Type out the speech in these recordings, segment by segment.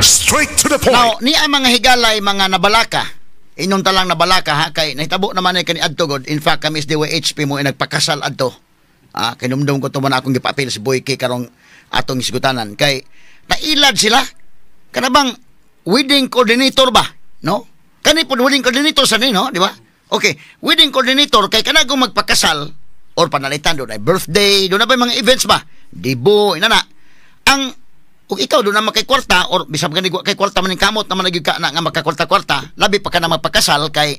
Straight to the point. Now, ni ang mga higalay, mga nabalaka, inyong talang nabalaka ha, kay nahitabo naman ay kani adto god. In fact, kami sa DYHP mo ay nagpakasal adto. Ah, kinumdum ko to man akong gipapil si Boyke karong atong isgutanan kay nailad sila. Kana bang wedding coordinator ba, no? Kani pod wedding coordinator sa ni, no, di ba? Okay, wedding coordinator kay kana kung magpakasal or panalitan doon ay birthday, doon na ba yung mga events ba? Dibo, ina na. Ang ug ikaw doon na makay kwarta or bisag gani kay kwarta man ning kamot naman nagyud ka na nga makakwarta-kwarta, labi pa ka na magpakasal kay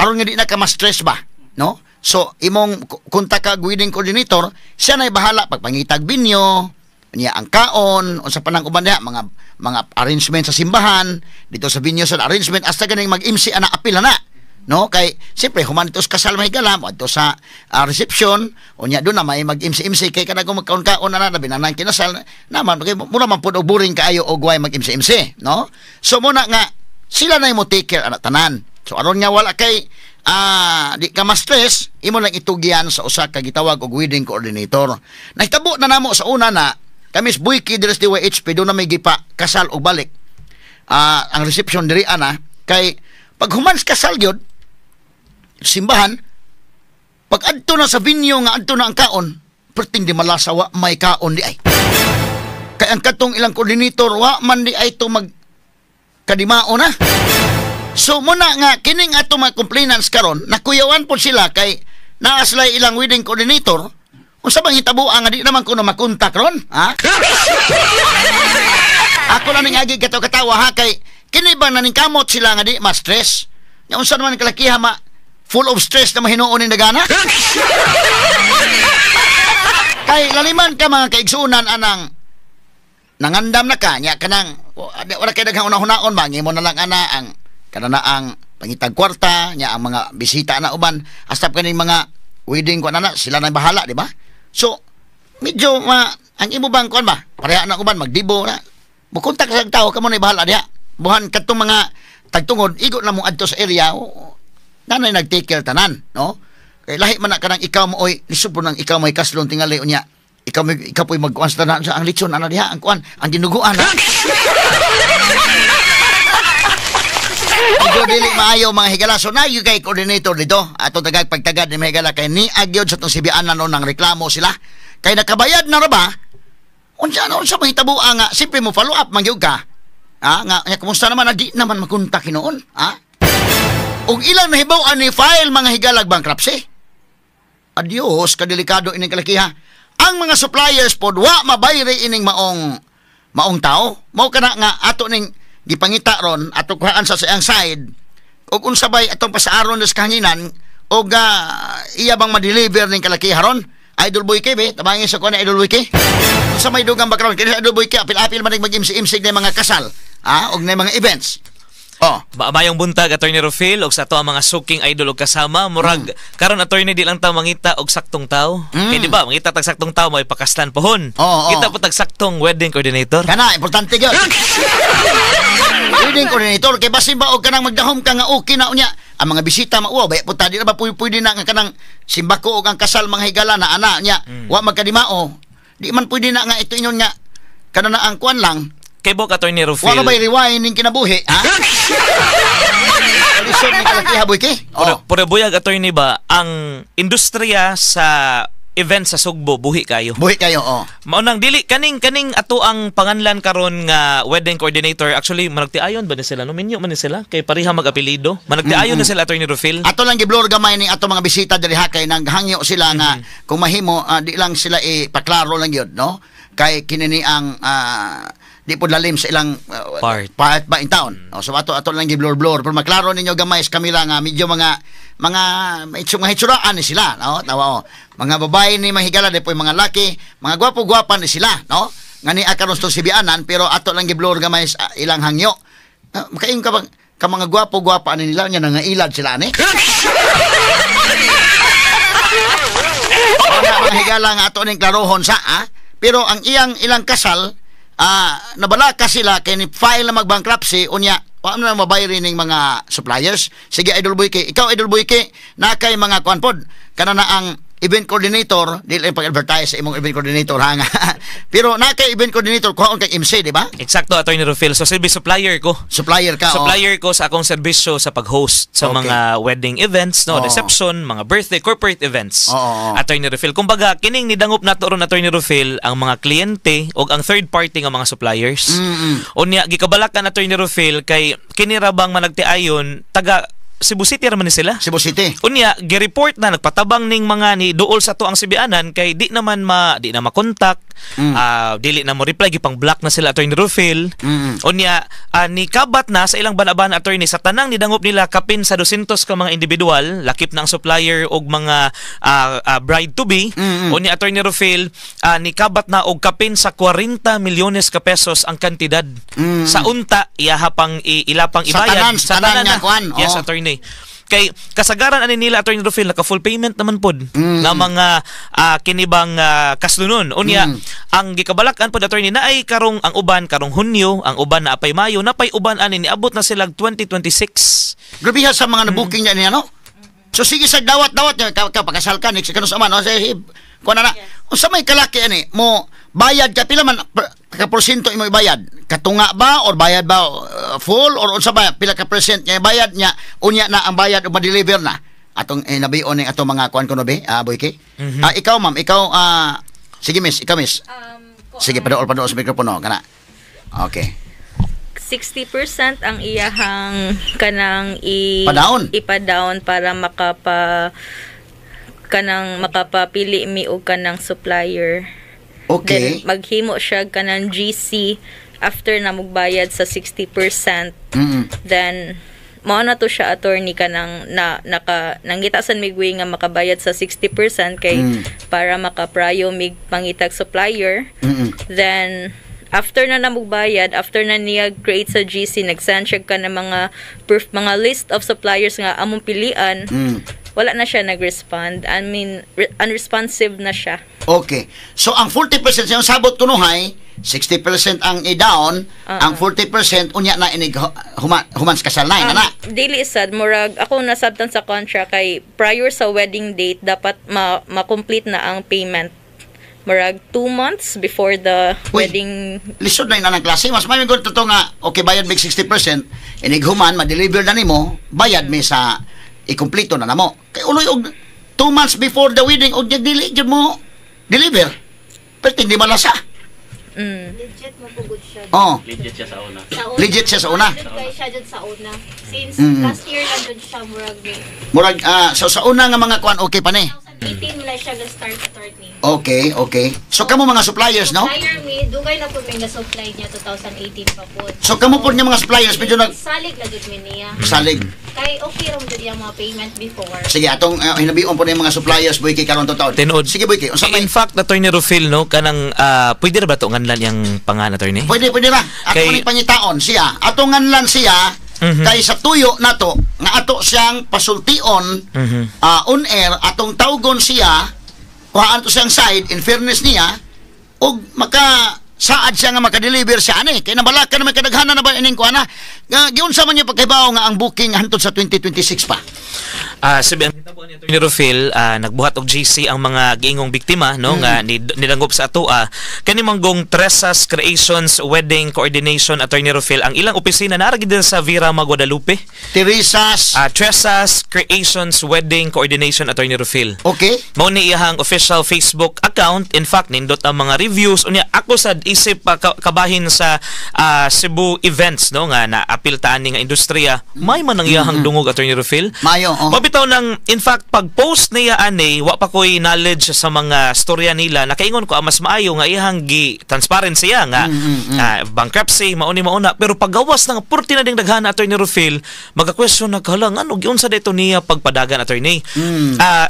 aron nga di na ka ma-stress ba, no? So imong kontak ka wedding coordinator, siya na'y bahala pagpangitag binyo, niya ang kaon, unsa pa nang uban diha, mga arrangement sa simbahan, dito sa venue sa arrangement hasta ganing mag-MC ana apil na. No, kay siyempre human ito sa kasal mahigala mo adto sa reception, unya doon na may mag-MC-MC kay kanang magkaon-kaon na na labi na nang kinasal naman kay mura man pud og boring kaayo og way mag-MC-MC, no? So muna nga sila na mo take care ana tanan. So aron nga wala kay di ka ma-stress, imo lang itugyan sa usa ka gitawag og wedding coordinator. Nahitabo na namo sa una na kami sa Buiki diri sa DYHP doon na may gipa kasal og balik. Ang reception diri ana kay pag human sa kasal gyud simbahan, pag adto na sa venue nga adto na ang kaon, perting di malasa, wa may kaon di ay. Kay ang katong ilang coordinator wa man di ay to mag kadimao na. So muna nga kining ato mga complainants karon nakuyawan po sila kay naa sila ilang wedding coordinator. Unsa bang hitabo nga di naman kuno makontak ron, ha? Ako na ning agi kato katawa ha kay kini bang naningkamot sila nga di ma-stress. Nya unsa naman kalakiha ma full of stress na mahinuon ning dagana? Kay laliman ka mga kaigsunan anang nangandam na ka nya kanang wala kay daghang una-hunaon ba ngimo na lang ana ang kana na ang pangitag kwarta nya ang mga bisita na uban hasta kaning mga wedding ko na sila na bahala, di ba? So medyo ma ang imo bang kuan ba pareha na uban magdibo na mukontak sa tao kamo na bahala diha buhan kadtong mga tagtungod igo na mo adto sa area nanay nag-take care tanan, no? Kay lahi man na kanang ikaw mo oy lisod po nang ikaw may kaslon tingali unya ikaw may ikaw po'y magkuan sa tanan sa ang litson ana diha ang kuan ang dinuguan ha. Medyo dili maayo mga higala. So na yung kay coordinator dito ato tagag pagtagad ni mga higala kay ni agyod sa tong sibianan no nang reklamo sila kay nakabayad na ra ba unsa na unsa mahitabo nga siyempre mo follow up man gyud ka ha nga nga, kumusta naman na di naman makontak hinuon ha. Ug ilang nahibaw ani file mga higalag bankruptcy. Adios kadelikado ining kalakiha. Ang mga suppliers pod wa mabayri ining maong maong tao. Mao kana nga ato ning gipangita ron ato kuhaan sa iyang side ug unsa bay atong pasaaron sa kahanginan og iya bang ma-deliver ning kalakiha ron. Idol Boy K be, tabangin sa kuan Idol Boy K. Unsa may dugang background kini sa Idol Boy K, apil-apil man mag-MC-MC na mga kasal, ha, og na mga events. Oh. Maayong buntag Attorney Rufil og sa ato ang mga suking idol og kasama murag karon attorney di lang ta mangita og saktong tao. Kay di ba mangita tag saktong tao may pakaslan pohon. Oo, oo. Kita po tag saktong wedding coordinator. Kana importante gyud. Wedding coordinator kay basin ba og kanang magdahom ka nga okay na unya ang mga bisita mauwa bay punta di na ba pwede na nga kanang simbako og ang kasal mga higala na ana nya wa magkadimao di man pwede na nga ito inyon nga kana na ang kuan lang. Kay Bok Attorney Rufil. Wala ba'y rewind ning kinabuhi, ha? Lisod ni kalakiha, boy, ke? Puro, Oh. puro buyag attorney ba ang industriya sa event sa Sugbo buhi kayo. Buhi kayo, oh. Maunang dili kaning kaning ato ang panganlan karon nga wedding coordinator actually managtiayon ba ni sila no minyo man ni sila kay pareha mag-apelyido. Managtiayon na sila Attorney Rufil. Ato lang giblur gamay ni ato mga bisita diri ha kay naghangyo sila nga kung mahimo di lang sila ipaklaro lang yun, no? Kay kini ni ang di po lalim sa ilang Part. part ba in town. Oh, so ato ato lang giblur-blur pero maklaro ninyo gamay sa kamila nga medyo mga mga mga hitsuraan ni sila, no? Tawa oh. Mga babae ni mahigala di po yung mga laki, mga gwapo-gwapa ni sila, no? Nga ni akaron sa sibianan pero ato lang giblur gamay sa ilang hangyo. Makaingon ka bang ka mga gwapo-gwapa ani nila nya nangailad sila ani? Mga higala nga ato ning klarohon sa ah. Pero ang iyang ilang kasal nabalaka sila kay ni file na mag-bankruptcy unya wa man na mabayri ning mga suppliers. Sige Idol Boy K, ikaw Idol Boy K na kay mga kuan pod kana na ang event coordinator, dili lang pag-advertise sa imong event coordinator ha nga. Pero na kay event coordinator, kuhaon kay MC, di ba? Eksakto, Attorney Rufil. So silbi supplier ko. Supplier ka, oh. Supplier ko sa akong serbisyo sa pag-host sa mga wedding events, no, reception, mga birthday, corporate events. Oo, oo. Attorney Rufil. Kumbaga, kining nidangop nato ron, Attorney Rufil, ang mga kliyente o ang third party nga mga suppliers. Unya gikabalakan, Attorney Rufil, kay kini ra bang managtiayon, taga Cebu City ra man ni sila. Cebu City. Unya, gi-report na nagpatabang ning mga ni duol sa to ang Sibianan kay di na makontak, dili na mo reply, gipang block na sila, Attorney Rufil. Unya, ni kabat na sa ilang bana-bana, attorney, sa tanang nidangop nila kapin sa 200 ka mga individual, lakip na ang supplier og mga bride to be. Unya, Attorney Rufil, ni kabat na og kapin sa 40 milyones ka pesos ang kantidad. Sa unta iyaha pang ilapang Sa ibayad. Tanan, sa tanan nga na. Kuan, Yes, oo. attorney. Kay kasagaran ani nila, Attorney Rufil, naka full payment naman pod nga mga kinibang kaslunon. Unya ang gikabalakan pod, attorney, na ay karong ang uban karong Hunyo, ang uban na apay Mayo, napay uban ani niabot na sila 2026. Grabe sa mga na-booking niya niya, no? So sige sa dawat-dawat niya, ka pakasal ka, next ka sama, no? Say, kuha na na. Unsa may kalaki ani, mo bayad ka, pila man ka porsyento imo ibayad? Katunga ba or bayad ba full or unsa ba pila ka percent niya ibayad niya, unya na ang bayad o ma-deliver na? Atong eh, nabion ning atong mga kuan kuno be, Boyke? Ah, ikaw ma'am, ikaw sige miss, ikaw miss. Sige, padool padool sa mikropono kana. Okay. 60% ang iyahang kanang i Pa-down. Ipa-down para makapa kanang makapapili mi og kanang supplier. Then maghimo siya kanang GC after na mugbayad sa 60%. Then mao na to siya, attorney, kanang na naka nangita san mig way nga makabayad sa 60% kay para makaprayo mig pangitag supplier. Then after na namugbayad, after na niya create sa GC, nagsend siya ka ng mga proof, mga list of suppliers nga among pilian. Wala na siya nag-respond. I mean, unresponsive na siya. Okay. So ang 40% sa sabot kunuhay, 60% ang i-down, ang 40% unya na inig humans kasal na, na. Dili sad, murag ako nasabtan sa contract kay prior sa wedding date dapat ma-complete na ang payment. Murag 2 months before the Uy. wedding. Lisod na yun ang klase. Mas may good to nga, okay, bayad mig 60%, inig human, ma-deliver na nimo, bayad mi sa ikumpleto na namo. Kay uloy og 2 months before the wedding, og dili jud mo deliver. Pero hindi malasa. Legit mo pugod siya. Oh, Legit siya sa una. Sa una. Legit siya sa una. Legit kay siya dyan sa una. Since last year lang dyan siya, murag may Murag so sa una nga mga kuan okay pa ni. 2018 na siya ga-start, attorney. Okay. So kamo mga suppliers, no? Supplier mi, dugay na po may na-supply niya 2018 pa po. So kamo po niya mga suppliers medyo nag Salig na jud mi niya. Salig. Kay okay ra jud iyang mga payment before. Sige, atong hinabion po na yung mga suppliers, Boyke, karon totoo. Tinuod. Sige, Boyke, unsa may In fact, Attorney Rufil, no, kanang pwede ra ba to nganlan yang pangan, attorney? Pwede, pwede ra. Ato ni pangitaon siya. Ato nganlan siya kay sa tuyo nato nga ato siyang pasultion on air, atong tawgon siya, kuhaan to siyang side in fairness niya ug maka saad siya nga maka-deliver siya ani kay nabalaka naman kadaghanan na ba ining kuana nga giunsa man niya pagkahibaw nga ang booking hantod sa 2026 pa? Sabi ang hitabo ni Attorney Rufil, nagbuhat og GC ang mga giingong biktima, no, nga nidangop sa atoa kani manggong Tresas Creations Wedding Coordination, Attorney Rufil. Ang ilang opisina naa ra gid din sa Vera Guadalupe. Teresa's Tresas Creations Wedding Coordination, Attorney Rufil. Mao ni iyahang official Facebook account. In fact, nindot ang mga reviews. Unya ako sad isip pa kabahin sa Cebu Events, no, nga naapil taan ni nga industriya. May man ang iyahang dungog, Attorney Rufil. Mayo, oh. Mabitaw nang in fact pag post niya ani wa pa ko'y knowledge sa mga storya nila. Nakaingon ko mas maayo nga iyahang gi transparent siya nga bankruptcy mauni mauna, pero paggawas ng purti na ding daghan, Attorney Rufil, maga-question na kalang ano giunsa dito niya pagpadagan, attorney.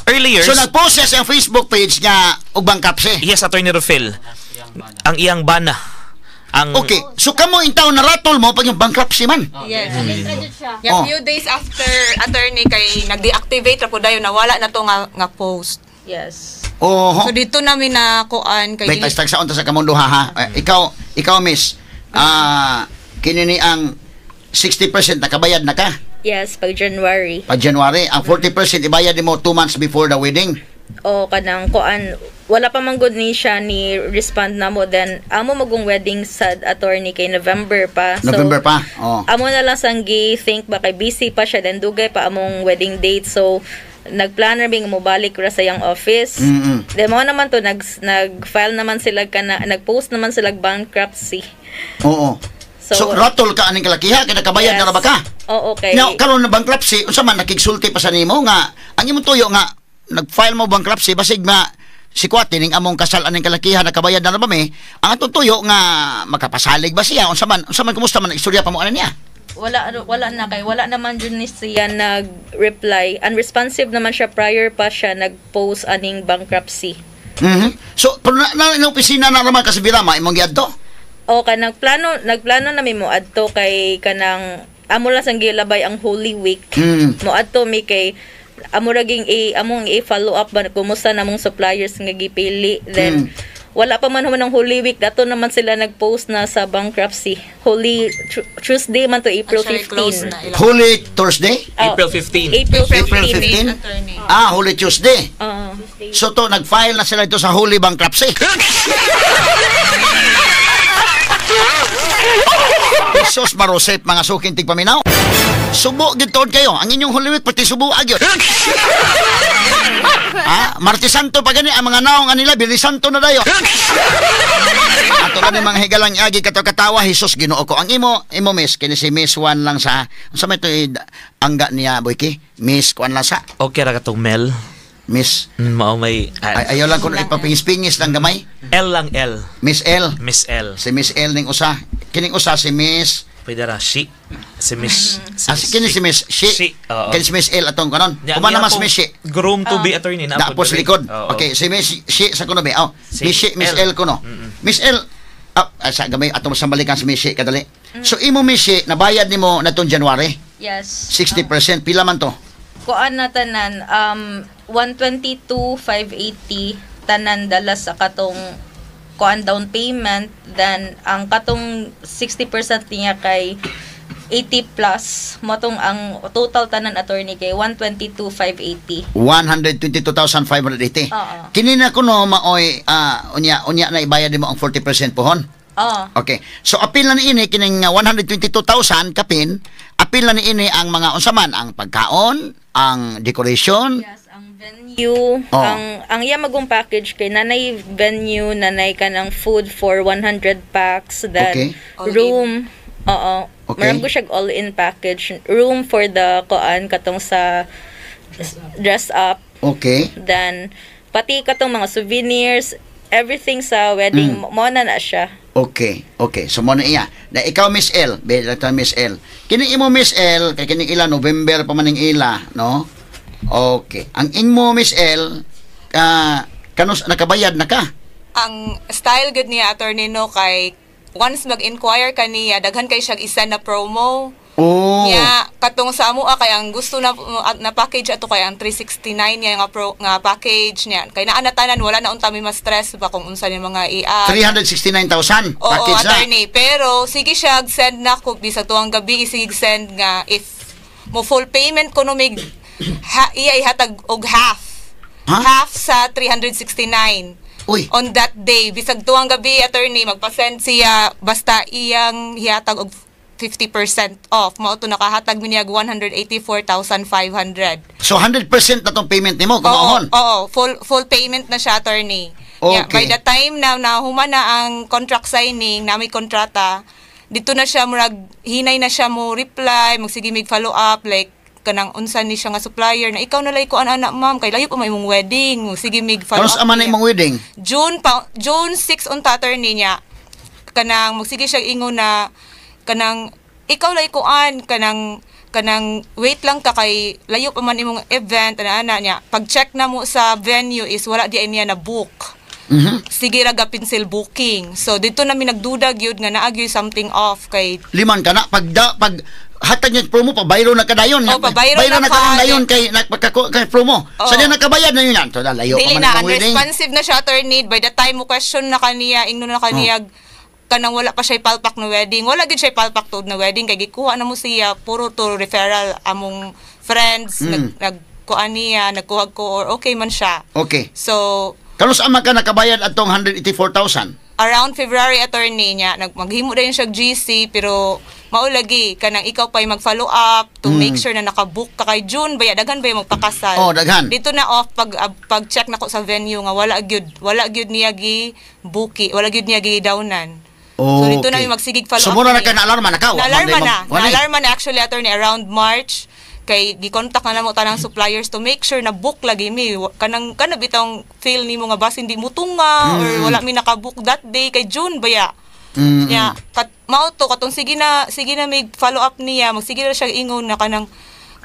Earlier So nag-post siya sa iyang Facebook page nga og bankruptcy. Yes, Attorney Rufil. Ang iyang bana. Ang Okay, so kamo in taon naratol mo pag yung bankruptcy man. Yes. Ra jud siya. Yeah, Oh. few days after, attorney, kay nag-deactivate ra po dayon, nawala na to nga post. Yes. Oho. So dito namin na kuan kay Wait, tas tagsaon ta sa kamundo ha ha. Eh, ikaw miss, kini ni ang 60% nakabayad na ka Yes, pag January. pag January. Ang 40% ibayad nimo 2 months before the wedding. O kanang kuan, wala pa man gud ni siya ni respond namo. Then amo magong wedding sa attorney kay November pa. So, November pa. Oh. Amo na lang sang gi-think ba kay busy pa siya, then dugay pa among wedding date, so nagplano bing mobalik ra sa iyang office. Then mo naman to nag-file naman sila kana, nag-post naman sila bankruptcy. Oo. So, ratol ka aning kalakiha kay nakabayad na ra ba ka? Oo, okay. Now, karon na bankruptcy, unsa man nakigsulti pa sa nimo nga ang imong tuyo nga nag-file mo bankruptcy, basig ma sikwate ning among kasal aning kalakiha, nakabayad na ra ba mi? Ang atong tuyo nga makapasalig ba siya, unsa man, kumusta man istorya pa mo ani niya? Wala, wala na kay wala naman jud ni siya nag-reply. Unresponsive naman siya prior pa siya nag-post aning bankruptcy. So pero na opisina na naman kasi Birama imong giadto? O kanang plano, nagplano na mi mo adto kay kanang amo lang sang gilabay ang Holy Week. Mo adto mi kay amo raging i among i-follow up ba kumusta namong suppliers nga gipili. Then wala pa man human ang Holy Week, dato naman sila nag-post na sa bankruptcy. Holy Tuesday man to, April Actually, close 15. na ilang- Holy Thursday? Oh, April 15. April 15. April 15? Attorney. Ah, Holy Tuesday. Oo. So to nag-file na sila ito sa Holy Bankruptcy. Jesus Marosep, mga suking tigpaminaw. Subo gid tuod kayo. Ang inyong Holy Week pati subo agyod. Ha? Martes Santo pa gani ang mga naong anila, Biyernes Santo na dayo. Ato lang ni mga higalang agi kato katawa, Jesus Ginoo ko. Ang imo miss kini si Miss Juan lang sa unsa may to angga niya, Boyki? Miss Juan lang sa Okay ra katong Mel. Miss Mao may ay, ayaw lang ko ipapingis-pingis lang gamay. L lang, L. Miss L. Miss L. Si Miss L ning usa. Kining usa si Miss Pwede ra she. Si Miss. Si Ah, kini si Miss She. She, oo. Kini si Miss L atong kanon. Nya, Kuman ang naman si iyang Miss She. Groom to be, attorney na Dapo sa likod. Oo. Okay, si Miss She sa kuno be. Oh, Si Miss She, Miss L. L kuno. Miss L, sa gamay atong sa balikan si Miss She kadali. So imo Miss She nabayad nimo na tong January Yes. 60%, pila man to? Kuan na tanan, 122,580 tanan dala sa katong kuan down payment, then ang katong 60% niya kay 80 plus motong ang total tanan, attorney, kay 122,580. 122,580. Oo. Kini na kuno maoy unya unya na ibayad nimo ang 40% pohon. Oh. Okay. So apil na niini kining 122,000 kapin, apil na niini ang mga unsa man ang pagkaon, ang decoration. Yes, ang venue, Oh. ang iya magong package kay nanay venue, nanay kanang food for 100 packs, then All in. room. Oo. Meron ko siya all-in package. Room for the koan katong sa dress up, then pati katong mga souvenirs, everything sa wedding mo na na siya. Okay. So mo na iya. Na ikaw Miss L, be ta Miss L. Kini imo Miss L kay kini ila November pa man ning ila, no? Okay. Ang imo Miss L, kanus nakabayad na ka? Ang style gud niya, attorney, no, kay once mag-inquire ka niya, daghan kay siya isa na promo. Niya katong sa amo kay ang gusto na na package ato kay ang 369 niya nga pro nga package niya. Kay naa na tanan, wala na unta mi ma-stress ba kung unsa ni mga i-add. 369,000 Oo, package na. attorney. Pero sige siya send na ko bisag tuwang gabi, sige send nga if mo full payment ko no mig ha, iya ihatag og half. Ha? Half sa 369. Uy. On that day, bisag tuwang gabi, attorney, magpa-send siya basta iyang hihatag og 50% off. Mao to nakahatag mi niya og 184,500. So 100% na tong payment nimo Oo, kumaon. oo, full full payment na siya, attorney. Yeah, by the time na nahuman na ang contract signing, na may kontrata, dito na siya murag hinay na siya mo reply, magsige mig follow up like kanang unsa ni siya nga supplier na ikaw na lay ko ana, ma'am, kay layo pa may imong wedding, sige mig follow Kanos up ama na niya. imong wedding? June pa, June 6 unta, attorney, niya kanang magsige siya ingon na kanang ikaw lay kuan kanang kanang wait lang ka kay layo pa man imong event ana ana niya. Pag check na mo sa venue is wala di ay niya na book. Sige ra ga pencil booking, so dito na mi nagduda gyud nga naa gyud something off kay Liman ka na pag da, pag hatag niya promo pa bayro na kadayon. Oh, pabayro Bayro na na ka ka. dayon kay nagpagka kay promo. Oo. Sa diya nakabayad na yun yan. To layo pa Dili man na imong wedding. unresponsive na siya, attorney. By the time mo question na kaniya, ingno na kaniya kanang wala pa siya palpak na wedding. Wala gid siya palpak tuod na wedding kay gikuha na mo siya puro to referral among friends, nag nag kuan niya, nagkuha ko or okay man siya. Okay. So Kanus-a man ka nakabayad atong 184,000? Around February, attorney, niya maghimo din siya GC, pero mao lagi kanang ikaw pa'y mag-follow up to make sure na nakabook ka kay June baya, daghan ba magpakasal. Oh, daghan. Dito na off pag pag check nako sa venue nga wala gyud niya gi buki, wala gyud niya gi downan. So dito na yung magsigig follow So up muna na ni. ka na-alarma na ka. Wa man Na-alarma day na. wala eh. Na-alarma na actually, attorney, around March kay gi-contact na namo tanang suppliers to make sure na book lagi mi. Kanang kana bitong feel nimo nga basin di mo tunga or wala mi nakabook that day kay June baya. Ya, kat mao to katong sige na may follow up niya, magsige na siya ingon na kanang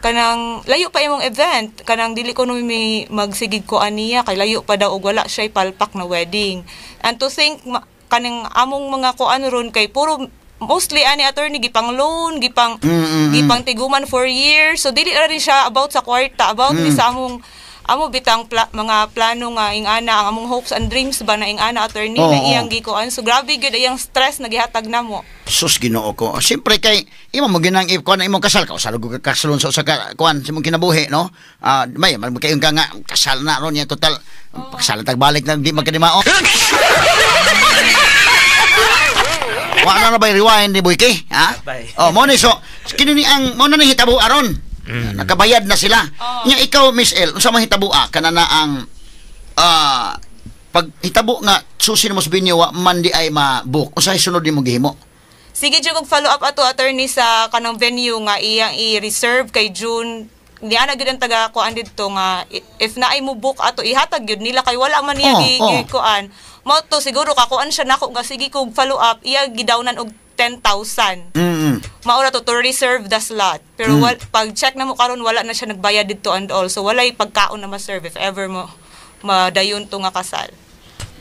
kanang layo pa imong event, kanang dili ko no mi magsigig ko aniya kay layo pa daw og wala siya palpak na wedding. And to think kanang among mga kuan ron kay puro mostly ani, attorney, gipang loan, gipang gipang tiguman for years. So dili ra rin siya about sa kwarta, about ni sa among amo bitang mga plano nga ingana ang among hopes and dreams ba na ingana, attorney, na iyang gikuan. So grabe gyud iyang stress na gihatag namo. Sus, Ginoo ko. Siyempre kay imo mo ginang kuan imong kasal ka usab ka kasalon sa usa ka kuan sa imong kinabuhi, no? Ah, may man kayo ka nga kasal na ron niya, total pakasal tag balik na di magkadimao. Wa na na ba rewind ni Boyke, ha? Bye. Oh, mo ni, so kini ni ang mo na ni hitabo aron. Nakabayad na sila. Nya ikaw, Miss L, unsa man hitabo kana na ang pag hitabo nga susi mo sa venue, wa man di ay ma-book. Unsay sunod nimo gihimo? Sige jud kog follow up ato, attorney, sa kanang venue nga iyang i-reserve kay June. Niana gyud ang taga kuan didto nga if naay mo book ato, ihatag gyud nila kay wala man niya gi, gi kuan. Mao to siguro kakuan siya nako nga sige kog follow up, iya gidawnan og 10,000. Mao ra to reserve the slot. Pero pag check na mo karon, wala na siya nagbayad didto and all. So walay pagkaon na ma-serve if ever mo madayon to nga kasal.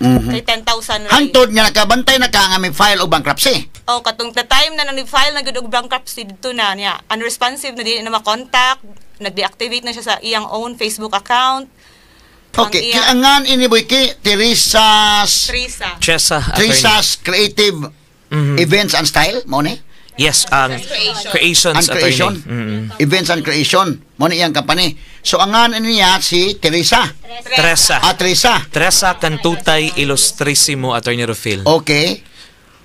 Kay 10,000 ra. Hangtod nga nakabantay na ka nga may file og bankruptcy. Oh, katong the time na nag-file na gud og bankruptcy didto na niya. Unresponsive na, di na ma-contact, nag-deactivate na siya sa iyang own Facebook account. Okay, Ang iyang- kay ang ini, Boyke, Teresa's Trisa. Chesa, attorney. Teresa's Creative Events and Style, mo ni? Yes, ang Creations, And Creation. attorney. Events and Creation, mo ni iyang company. So ang ngan niya si Teresa. Teresa. Ah, Teresa. Teresa Cantutay Ilustrisimo, Attorney Rufil. Okay.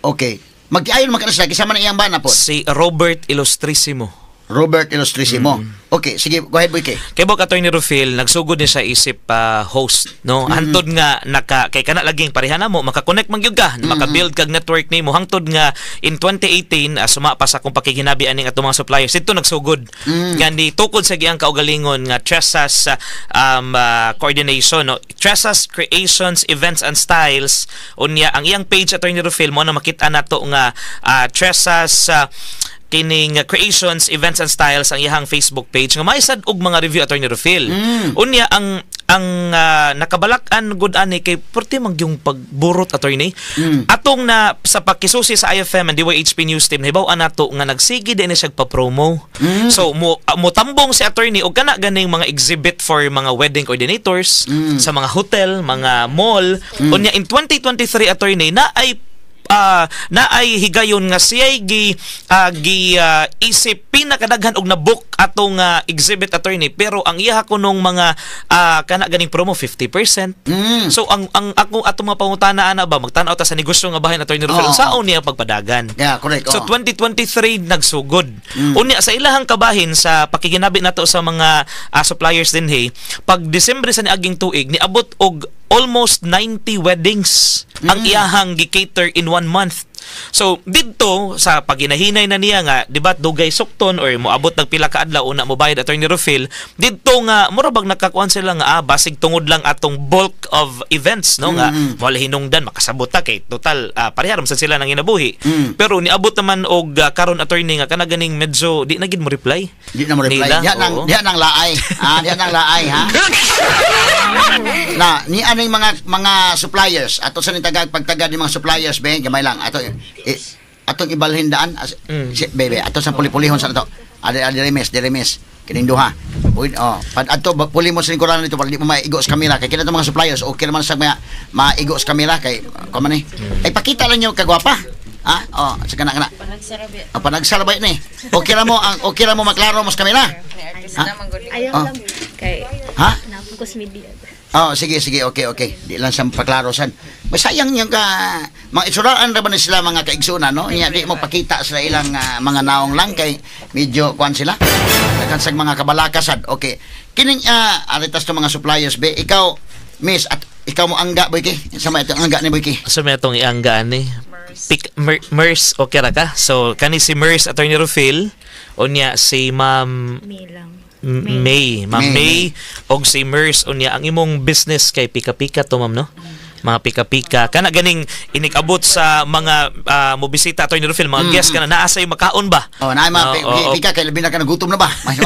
Okay. Mag-ayon man ka na sila kinsa man iyang bana po. Si Robert Ilustrisimo. Robert Ilustrisimo. Okay, sige, go ahead, Boyke. Kay Bok, Attorney Rufil, nagsugod ni siya isip host, no? Hantod nga naka kay kana laging pareha na mo, maka-connect man gyud ka, maka-build kag network nimo hangtod nga in 2018, suma pa sa akong pakiginabi aning atong mga suppliers. Dito nagsugod. Nga ni tukod sa giyang kaugalingon nga Tresas coordination, no? Tresas Creations Events and Styles. Unya ang iyang page, Attorney Rufil, mo na makita nato nga Tresas kining Creations Events and Styles ang iyang Facebook page nga maisad og mga review, Attorney Rufil. Unya ang ang nakabalak-an gud ani kay perti man yung pagburot, attorney. Atong na sa pakisusi sa IFM and DYHP News Team, nahibaw-an nato nga nagsige din siya pa-promo. So mo tambong si attorney og kana ganing mga exhibit for mga wedding coordinators sa mga hotel, mga mall. Unya in 2023, attorney, na ay higayon nga siya gi gi isip pinakadaghan og na-book atong exhibit, attorney, pero ang iya kunong mga kana ganing promo 50%. So ang ako atong mga pangutana ana ba, magtan-aw ta sa negosyo nga bahin, Attorney Rufil, unsaon niya pagpadagan. Yeah, correct. So 2023 nagsugod. Unya sa ilahang kabahin sa pakiginabi nato sa mga suppliers din hey, pag Disyembre sa niaging tuig niabot og almost 90 weddings ang iyahang gi-cater in one month. So didto sa paginahinay na niya nga di ba dugay sukton or moabot nag pila ka adlaw una mo bayad, Attorney Rufil, didto nga mura bag nakakuan sila nga basig tungod lang atong bulk of events, no, nga wala hinungdan makasabot ta kay total pareha ra man sad sila nang inabuhi. Pero niabot naman og karon, attorney, nga kana ganing medyo di na gid mo reply. Di na mo reply. Nila, Diyan nang oo. diyan nang laay. Ah, diyan nang laay ha. Na ni aning mga mga suppliers ato sa nitagag pagtaga ni mga suppliers be gamay lang ato atong ibalhin daan as, si, bebe ato sa puli-pulihon sa ato ade ade remes de remes kining duha. Uy, oh, pad adto puli mo sa lingkuran nito para di mo maigo sa kamera kay kina mga suppliers okay naman sa mga maigo sa kamera kay kuan man eh. Ay pakita lang niyo kagwapa. Ah, oh, sa kana kana. Oh, panagsarabay ni. Okay ra mo ang okay ra mo maklaro mo sa kamera. Ha? Ayaw Oh. lang kay Ha? na-focus media. Oh, sige, sige, okay, okay. Di lang sa paklaro san. Masayang yung ka mga itsuraan ra ba ni sila mga kaigsunan, no? Nya di mo pakita sila ilang mga naong lang kay medyo kuan sila. Daghan mga kabalakasad. Okay. Kining aritas to mga suppliers be, ikaw miss at ikaw mo angga boy kay. Sa may itong angga ni boy kay. So may atong ianggaan ni Pick Mers, okay ra ka? So kani si Mers Attorney Rufil, unya si Ma'am May lang. May, Ma'am May. May og si Mers, unya ang imong business kay pika-pika to ma'am, no? Mga pika-pika kana ganing inikabot sa mga mobisita Attorney Rufil, mga guest kana naa say makaon ba? Oh, naay mga Oo, oo. pika kay labi na ka nagutom na ba? May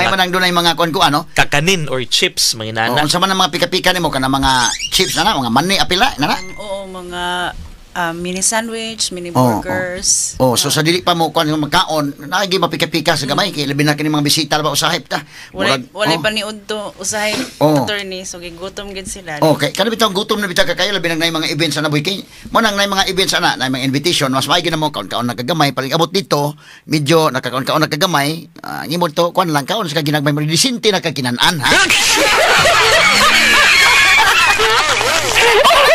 may manang dunay mga kuan kuan, no? Kakanin or chips mga Oh, inana. unsa man ang mga pika-pika nimo kana mga chips na na, mga mani apila na na? Oo, mga mini sandwich, mini Oo, burgers. Oh, so sa dili pa mo kuan magkaon, naagi mapika-pika sa gamay kay labi na kini mga bisita ba usahay ta. Walay Murag- walay oh. pa ni udto usahay Oo. attorney, so gigutom gid sila. Okay, kani bitaw gutom na bitaw ka kayo labi nang nay mga events ana boy kay mo nang nay mga events ana, nay mga invitation, mas maigi na mo kaon-kaon na kagamay paling abot dito, medyo nakakaon-kaon na kagamay, ngimo to kuan lang kaon sa ginagmay mo disente na ka kinan-an ha.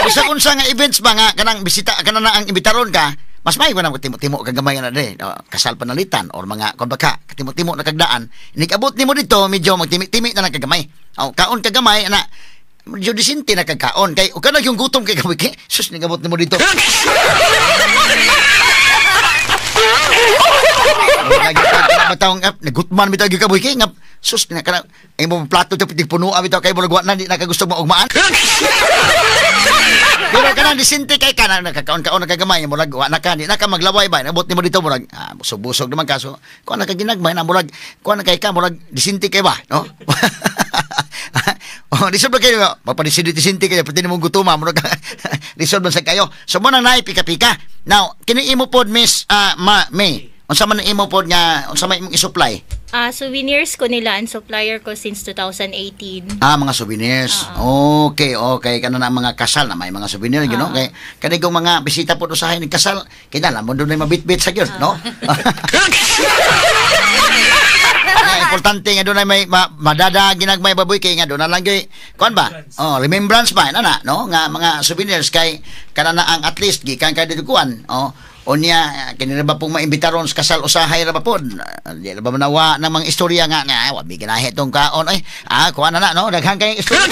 Bisag unsa nga events ba nga kanang bisita kana na ang imbitaron ka, mas may na timo-timo kagamay na de, kasal panalitan or mga kuan ba ka, katimo-timo na kagdaan. Inikabot nimo dito medyo magtimi-timi na lang kagamay. Oh, kaon kagamay ana medyo disente na kagkaon kay ug kana yung gutom kay gamay kay sus nigabot nimo dito. Lagi pa matawang up, nagutman bitaw gyud ka boy kay nga sus na kana imong plato to pitig puno bitaw kay murag wa na di na ka gusto mo ugmaan. Pero kanang disente kay kana nakakaon-kaon na kagamay murag wa na ka di na ka maglaway ba nabot nimo dito murag busog-busog naman kaso kuan na ka ginagmay na murag kuan na kay ka murag disente kay ba, no? Oh, lisod ba kayo? Mapadisente kayo pati nimong gutuma murag lisod man sa kayo. So mo nang naay pika-pika. Now, kini imo pod Miss Ma May. Unsa man ang imo pod nga unsa may imong i-supply? Souvenirs ko nila ang supplier ko since 2018. Ah, mga souvenirs. Okay, okay. Kana na ang mga kasal na may mga souvenir, you know? Kay kani kung mga bisita po usahay ni kasal, kinahanglan mo dunay mabitbit sa gyud, no? Nga, importante nga dunay may madada ginagmay baboy kay nga doon na lang gyud kuan ba? Oh, remembrance ba na na, no? Nga mga souvenirs kay kana na ang at least gikan kay dito kuan. Oh, unya kini ra ba pong maimbitaron sa kasal usahay ra ba pod? Di ra ba manawa ng mga istorya nga nga wa mi ganahi tong kaon ay kuan na na, no? Daghan kay istorya.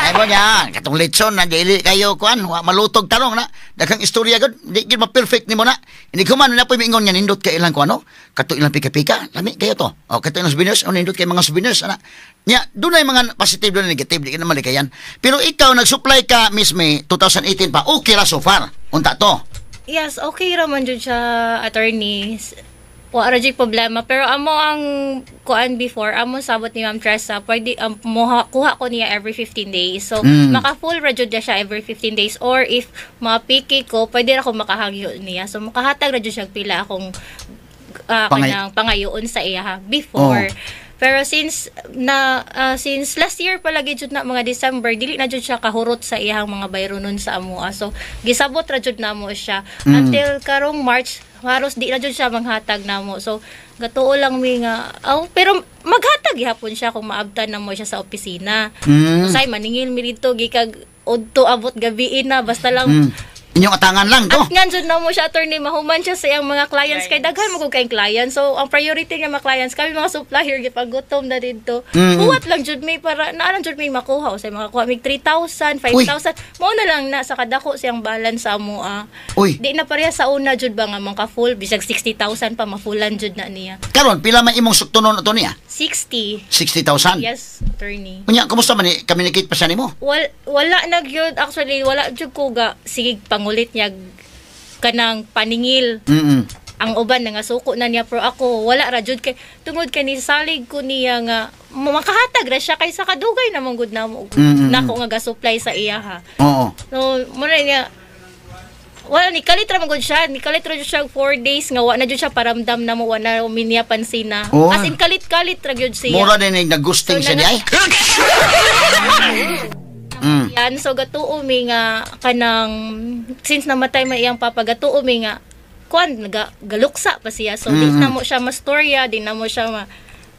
Ay mo niya, katong litson na dili kayo kuan, wa malutog tarong na. Daghang istorya gud, di gid ma-perfect nimo na. Hindi ko man na po miingon nga nindot kay ilang kuan, no? Kato ilang pika-pika, lami kayo to. O kato ilang souvenirs, o nindot kay mga souvenirs ana. Nya, dunay mga positive dunay negative, di ka na malikayan. Pero ikaw nag-supply ka Miss May 2018 pa, okay ra so far. Unta to. Yes, okay ra man jud siya, attorney. Wa ra jud problema pero amo ang kuan before amo sabot ni Ma'am Tressa pwede moha, kuha ko niya every 15 days. So maka full ra jud siya every 15 days or if mapiki ko pwede ra ko makahagyo niya. So makahatag ra jud siya pila akong kanang pangayoon sa iya ha, before. Oh. Pero since na since last year palagi jud na mga December dili na jud siya kahurot sa iyang mga bayronon sa amoa. So gisabot ra jud namo siya until karong March haros di na jud siya manghatag namo. So gatuo lang mi nga oh, pero maghatag gihapon siya kung maabtan namo siya sa opisina. Usay maningil mi didto gikag udto abot gabi na basta lang Inyong atangan lang to. At nga jud na mo siya attorney mahuman siya sa iyang mga clients kay daghan mo kog kayong client. So ang priority nga mga clients kami mga supplier gipagutom na didto. Buhat lang jud mi para naa lang jud mi makuha usay makakuha mig 3,000, 5,000. Mao na lang na sa kadako siyang balance sa amo. Uy. Di na pareha sa una jud ba nga mangka full bisag 60,000 pa mafulan jud na niya. Karon pila man imong suktunon ato niya? 60. 60,000. Yes, attorney. Unya, kumusta man ni communicate pa siya nimo? Wala na gyud actually wala jud ko ga sige pangulit niya kanang paningil. Ang uban nga suko na niya pero ako wala ra jud kay tungod kay ni salig ko niya nga makahatag ra siya kaysa kadugay na mong gud namo nako nga ga-supply sa iya ha. Oo. So muna niya wala ni kalit ra man gud siya, ni kalit ra jud siya 4 days nga wa na jud siya paramdam na mo wa na minya pansina. Oo. As in kalit-kalit ra gyud siya. Mura din ni nag-ghosting So, siya di ay. Yan, so gatuo mi nga kanang since namatay man iyang papa gatuo mi nga kuan galuksa pa siya. So di na mo siya mastorya, di na mo siya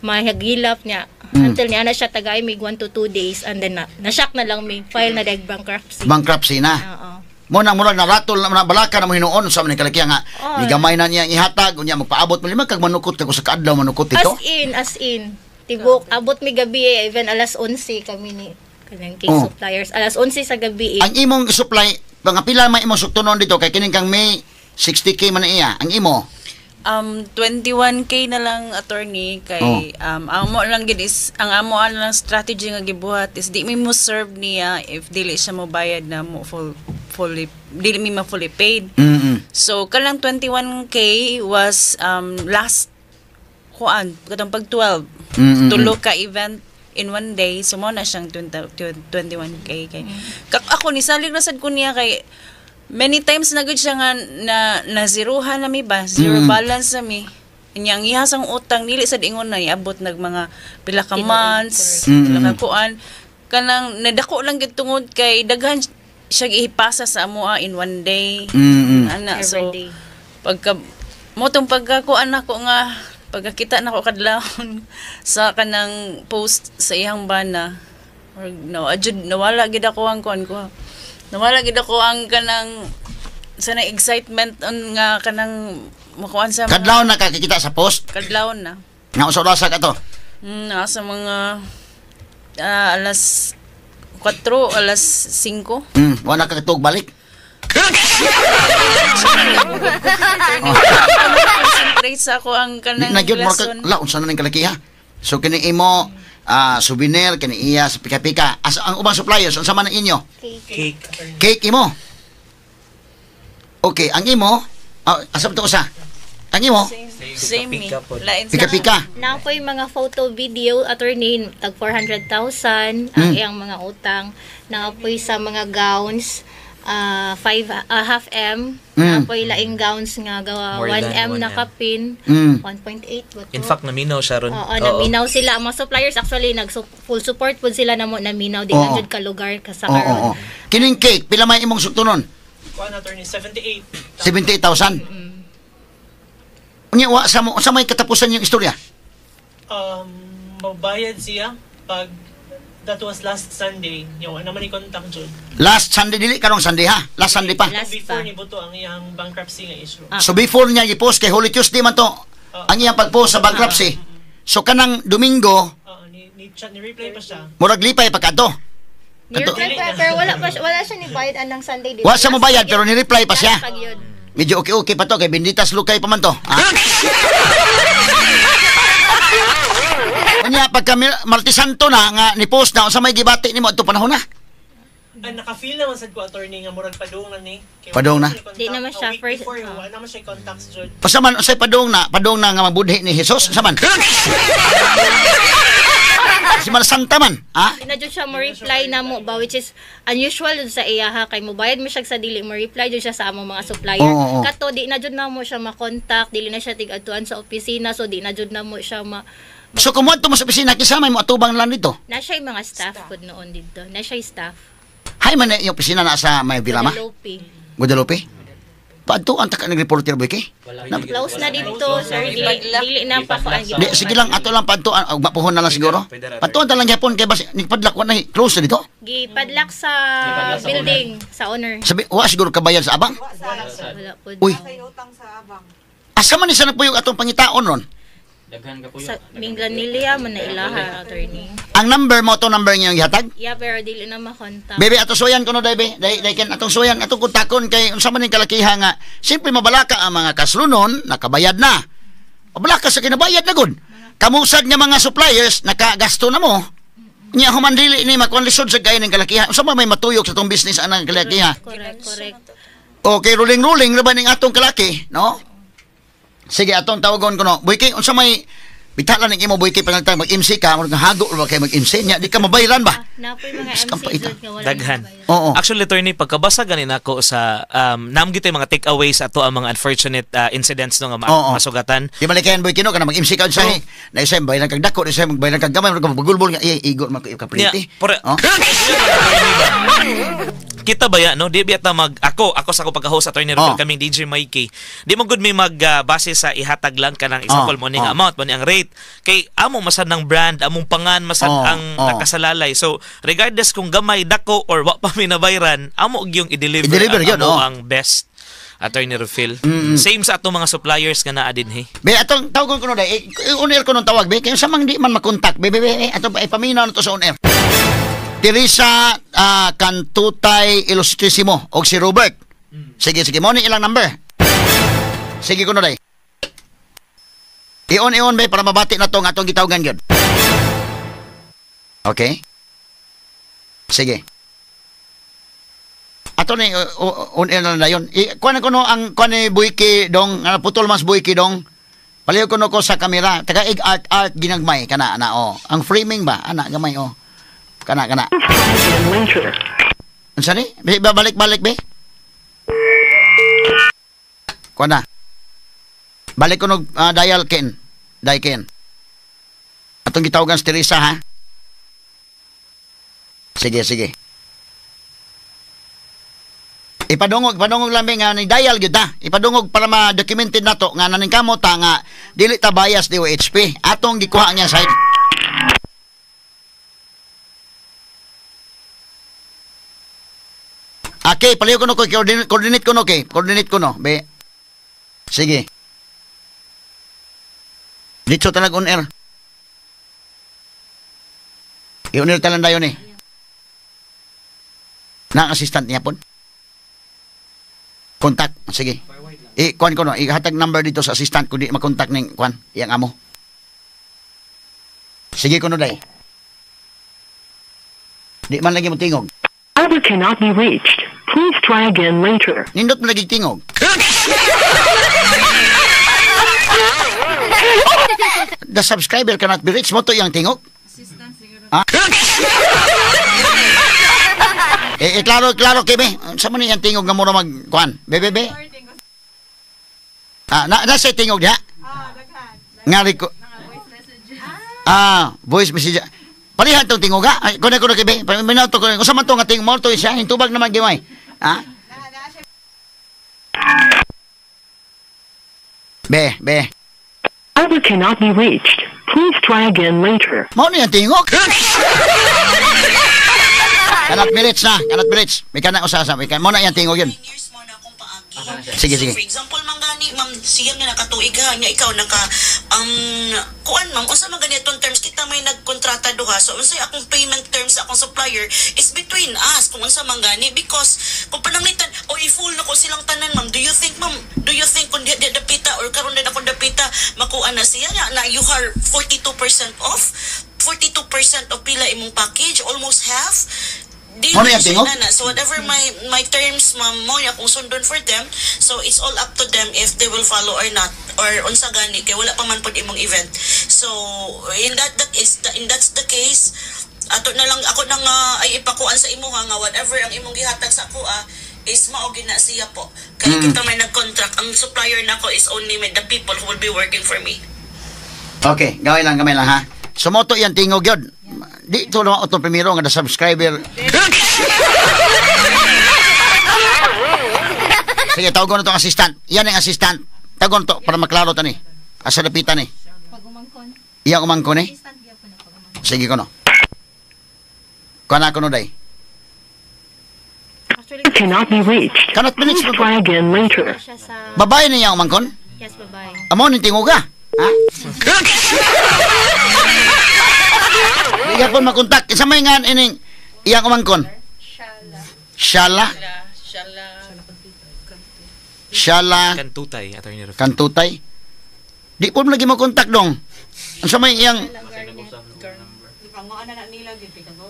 mahagilap niya. Until niya na siya tagay mig 1 to 2 days and then na-shock na lang mi file na dag bankruptcy. Bankruptcy na. Oo. Mo nang murag naratol na nabalaka na mo hinuon sa man kalakiha nga Oo. ni gamay na niya ang ihatag unya magpaabot mo lima kag manukot kag usa ka adlaw manukot ito. As in. Tibok, abot mi gabi eh, even alas 11 kami ni kanang cake suppliers. Alas 11 sa gabi eh. Ang imong supply, mga pila man imong suktunon dito kay kining kang May 60K man na iya ang imo. 21K na lang, attorney, kay ang amo lang gid is ang amo ang lang strategy nga gibuhat is di mi mo serve niya if dili siya mo bayad na mo fully dili mi ma fully paid. So kalang 21K was last kuan katong pag 12. Tulo ka event in one day, so mo na siyang 20 21K kay ako ni salig ra sad ko niya kay many times na gud siya nga na nazerohan na mi ba, zero balance na mi. Inya ang ihas ang utang dili sad ingon na iabot nag mga pila ka months, pila ka kuan, kanang nadako lang gid tungod kay daghan siya gihipasa sa amoa in one day. Ana, Every so day. Pagka mo tong pagkakuan nako nga pagkakita nako kadlawon sa kanang post sa iyang bana or no adjud nawala gid ako ang kuan ko, nawala gid ako ang kanang sa na excitement on nga kanang makuan sa mga Kadlaw na kakikita sa post Kadlawon na. Nga unsa orasa ka to? Nasa mga alas 4, alas 5. Wala ka katug balik. Concentrate sa ako ang Di kanang na gyud mo lesson. la unsa na ning kalakiha. So kini imo souvenir kini iya sa pika-pika. As ang ubang suppliers unsa man ang inyo? Cake. Cake imo. Okay, ang imo, asa ba to usa? Ang imo, Same eh. Pika-pika po. Lain sa pika-pika. Na po yung mga photo video, attorney, tag 400,000 ang iyang mga utang. Na po sa mga gowns, 5 half M. Na po laing gowns nga gawa More than 1M na 1M. kapin. 1.8 ba to? In fact, naminaw siya ron. Oo, naminaw sila. Ang mga suppliers actually nag full support po sila namo naminaw di na jud ka lugar ka sa Oo, karon. oo. Kining cake, pila may imong suktunon? Kuan, attorney, 78. 78,000. Unya wa sa mo sa may katapusan yung istorya. Mabayad siya pag that was last Sunday. Yung wala naman i-contact jud. Last Sunday, dili karong Sunday ha. Last Sunday pa. Last Before pa. ni buto ang iyang bankruptcy nga issue. So before niya gi-post kay Holy Tuesday man to ang iyang pag-post sa bankruptcy. So kanang Domingo Oo, ni chat ni reply pa siya. Murag lipay pa kadto. Ni-reply pa, pero wala pa wala siya ni bayad anang Sunday, di ba? Wa siya mobayad pero ni-reply pa siya. Last pag yun. Medyo okay-okay pa to kay Benditas Lukay pa man to. Ha? Unya pagka Martes Santo na nga ni post na, unsa may gibati nimo adto panahon na? Ay, naka-feel naman sad ko, attorney, nga murag padung na ni. Kay Padung na? wala siya Di naman contact. siya A week first- before, wala naman siya contacts jud. Basta man unsay padung na, padung na nga mabudhi ni Jesus, unsa man? Si Mar Santa man, ha? Di na jud siya mo reply na mo ba, which is unusual jud sa iya ha, kay mobayad mo siya sa dili mo reply jud siya sa among mga supplier. Oo, oo. Kato di na jud na mo siya makontak, dili na siya tig-adtuan sa opisina, so di na jud na mo siya ma So kung moadto mo sa opisina kinsa may mo atubang lang dito? Na siya mga staff pud noon didto. Na siya staff. Hay man na yung opisina na sa may Vilama, Guadalupe. Guadalupe. Paadto ang taka nag-reporter boy kay. Close na dito, sir. Dili, dili na pa ko ang Di, sige lang, ato lang paadtuan, og mapuhon na lang siguro. Pwede ra, Paadtuan ta lang gyapon kay bas nagpadlak wa na close na dito. Gipadlak sa Gipadlak sa building, sa owner. Sabi, wa siguro kabayad sa abang. Wala pud. Uy. Asa man ni sa nagpuyog atong pangitaon ron? Daghan ka po Sa Minglanilla man na ilaha, attorney. Ang number mo to number niya yung gihatag? Yeah, pero dili na makontak. Bebe, ato suwayan kuno dai be. Dai dai ken atong suwayan atong kontakon kay unsa man ning kalakiha nga siyempre mabalaka ang mga kaslunon nakabayad na. Mabalaka sa kinabayad na gud. Kamusad nga mga suppliers nakagasto na mo. Nya human dili ni makuan lisod sa kay ning kalakiha. Unsa man may matuyok sa tong business anang kalakiha? Correct, correct. Okay, ruling-ruling ra ba ning atong kalaki, no? Sige, atong tawagon ko no. Boyke, unsa may bitala ning imo, Boyke, panalitan mag-MC ka, murag hago ra ba kay mag-MC nya di ka mabayran ba? Na po yung mga Mas MC kampaita. jud nga wala Daghan. nabayad. Oo. Actually, attorney, pagkabasa gani nako sa naam gito yung mga takeaways ato ang mga unfortunate incidents no nga masugatan. Di malikayan, Boyke, no, kana mag-MC ka sa na isa bayran kag dako, na isa magbayran kag gamay, murag magulbol nga igo man ko Nya, kapriti. pore- Oh. Kita ba ya, no? Di biya ta mag ako ako sa ako pagka-host, Attorney Rufil, kaming DJ Mikey. Di mo gud mi mag base sa ihatag lang kanang example mo ning amount, mo ni ang rate. Kay amo masad ng brand, among pangan masad ang nakasalalay. So regardless kung gamay, dako or wa pa mi nabayran, amo gyung i-deliver, I-deliver ang, yun, amo oh. ang best, Attorney Rufil. Same sa atong mga suppliers nga naa dinhi. Be, atong tawagon ko no day. On air ko nung tawag be. Kaya sa mang di man makontak. Be, be, be, ato ipaminaw na to sa on air. Teresa Cantutay Ilustrisimo og si Robert. Sige, sige. Mo ni ilang number. Sige ko no day. I-on be para mabati na to nga atong gitawagan gyud. Okay? Sige. Ato ni on air na dayon. Kuan ko no ang kuan ni Buiki dong, putol mas Buiki dong. Paliw ko no ko sa kamera. Taga ig art art ginagmay kana ana oh. Ang framing ba ana gamay oh. Kana kana. Unsa ni? Be, balik-balik be. Kuan na. Balik ko nog dial ken. Dial ken. Atong gitawagan si Teresa ha. Sige, sige. Ipadungog, ipadungog lang be nga ni dial gyud ta. Ipadungog para ma-documented nato nga naningkamot ta nga dili ta bias DOHP. Atong gikuha niya side. Okay, paliw ko no ko coordinate ko no kay. Coordinate ko no, be. Sige. Dito talag on air. I-on air talang dayon eh. Na ang assistant niya pon. Contact, sige. I kuan ko no, ihatag number dito sa assistant kung di makontak ning kuan, iyang amo. Sige ko no day. Di man lagi mo tingog. Other cannot be reached. Please try again later. Nindot mo lagi tingog. The subscriber cannot be reached. Mo to iyang tingog. Ah? Eh, klaro, klaro kay be. Sa mo ni iyang tingog nga mura mag kuan? Be be be. Ah, na nasa tingog diha? Nga riko. Ah, voice message. Palihan tong tingog ha. Ay, kuno kuno kay be. Paminaw to ko. Unsa man to nga tingog mo to siya hintubag naman gimay. Ha? Be, be. Other cannot be reached. Please try again later. Mao ni ang tingog. Kanat minutes na, kanat minutes. May kanang usa sa, may kan mo na iyang tingog yun. Years mo na akong paagi. Sige, So, sige. for example, man gani, ma'am, siya nga nakatuig ha, nya ikaw naka, kuan ma'am, unsa man gani atong terms, kita may nagkontrata duha. So, unsay akong payment terms sa akong supplier is between us, kung unsa man gani, because kung pananglitan, o i-full na ko silang tanan, ma'am, do you think, ma'am, do you think kung di dapita or karon din akong dapita, makuha na siya, na you are 42% off, 42% of pila imong package, almost half. Di Mo na na yung siya tingog? na. So whatever my terms, ma'am, mo ya kung sundon for them. So it's all up to them if they will follow or not or unsa gani kay wala pa man pod imong event. So in that that is the, in that's the case, ato na lang ako na nga ay ipakuan sa imuha nga whatever ang imong gihatag sa ako is mao gina siya po. Kay kita may nag-contract, ang supplier nako is only the people who will be working for me. Okay, gawin lang, gamay lang ha. Sumoto yan tingog yun. Di ito naman itong primero nga the subscriber. Sige, tawagon na itong assistant. Yan ang assistant. Tawagon to para maklaro ta ni. Asa dapitan ni. Iyang umangkon eh. Sige ko no. Kuha na ko no day. Actually, Cannot be reached. Kanat minutes Please try again later. siya sa Babae niya umangkon? Yes, babae. Amo ni tingog ka? Ha? Di ka pon makontak. Isa may nga ining iyang umangkon. Shala. Shala. Shala. Kantutay, Attorney Rufil. Kantutay. Di po lagi mo kontak dong. Unsa may iyang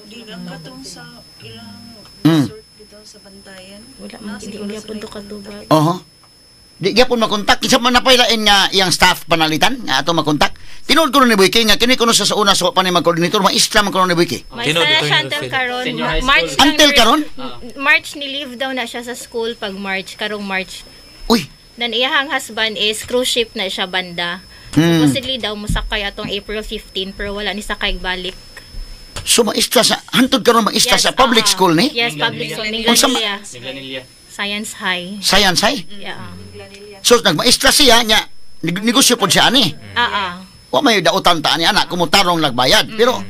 Di lang katong sa ilang resort dito sa Bantayan. Wala man gid gyapon to katubag. Oho. Di gyapon makontak kinsa man napailain nga iyang staff panalitan nga ato makontak. Tinuod ko ni Boyke nga kini kuno sa una sa pa ni mag-coordinator maistra man kuno ni Boyke. Maestra na siya until karon. March lang Until karon? March ni leave daw na siya sa school pag March, karong March. Uy. Nan iyahang husband is cruise ship na siya banda. Supposedly daw mosakay atong April 15 pero wala ni sakay balik. So maestra sa hantod karon maestra Yes, sa public school ni? Yes, public school. Unsa ma- Minglanilla. Minglanilla. Science High. Science High? Yeah. So nagmaestra siya nya negosyo pod siya ani. Wa may dautan ta ani anak kumutarong lagbayad. Pero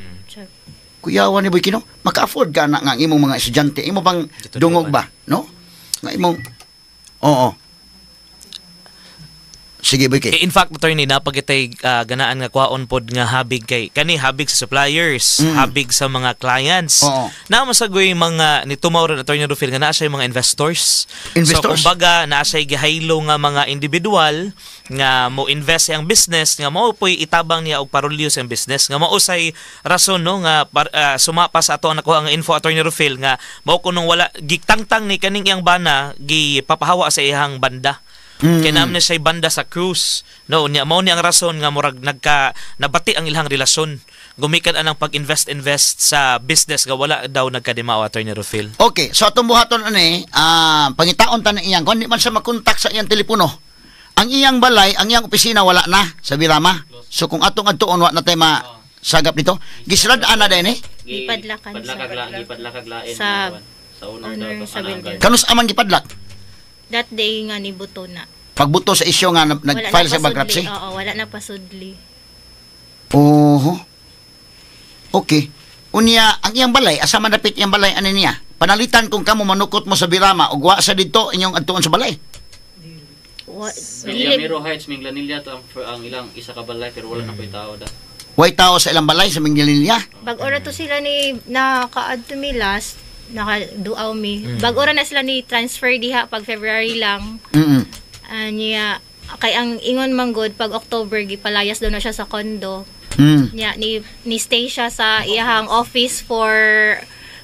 kuyawan ni Boy Kino, maka-afford ka na nga ang imong mga estudyante, imo bang dungog ba, no? Nga imong. Oo. Sige, Boy K. In fact, attorney, napagitay ganaan nga kwaon pod nga habig kay kani habig sa suppliers, habig sa mga clients. Na masagoy mga ni tumaw ron, Attorney Rufil, nga naa siya mga investors. Investors? So kumbaga naa siya gihaylo nga mga individual nga mo invest sa iyang business nga mao poy itabang niya og parolyo sa iyang business nga mao say rason, no, nga sumapa sa ato ang nakuha nga info, Attorney Rufil, nga mao kunong wala gitangtang ni kaning iyang bana gipapahawa sa iyang banda. Kay naam na siya'y banda sa cruise. No, niya mao ni ang rason nga murag nagka nabati ang ilang relasyon. Gumikan anang pag-invest invest sa business nga wala daw nagkadimao, Attorney Rufil. Okay, so atong buhaton ani, pangitaon ta na iyang kung di man siya makontak sa iyang telepono. Ang iyang balay, ang iyang opisina wala na sa Birama. So kung atong adtuon wa na tay masagap dito. Gisrad-an na din eh. Gipadlakan sa Gipadlakag lain sa sa unang owner daw sa anang building. guard. Kanus amang gipadlak? That day nga ni buto na. Pagbuto sa isyu nga Wala nag-file na sa pasudli. bankruptcy? Oo, wala na pasudli. Oho. Okay. Unya, ang iyang balay, asa man dapit iyang balay ani niya? Panalitan kung kamo manukot mo sa Birama ug wa sa didto inyong adtuon sa balay. Villamiro Heights, Minglanilla to ang ilang isa ka balay pero wala na koy tao da. Way tao sa ilang balay sa Minglanilla. Bag ora to sila ni naka-add to me last, naka-duaw mi. Bag ora na sila ni transfer diha pag February lang. Anya kay ang ingon man good pag October gipalayas daw na siya sa condo. Nya ni stay siya sa iyahang office for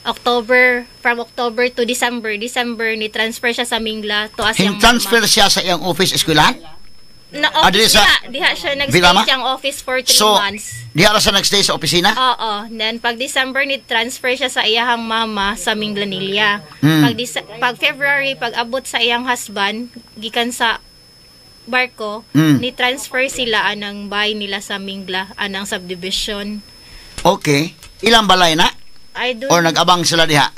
October, from October to December. December ni transfer siya sa Mingla to as iyang Hin-transfer siya sa iyang office eskwelahan? Na dili office sa diha siya nag-stay Vilama? siyang office for 3 So, months. diha ra siya nagstay sa opisina? Oo. Then pag December ni transfer siya sa iyahang mama sa Minglanilla. Pag February pag abot sa iyang husband gikan sa barko, ni transfer sila anang bahay nila sa Mingla, anang subdivision. Okay. Ilang balay na? I don't Or nag-abang sila diha?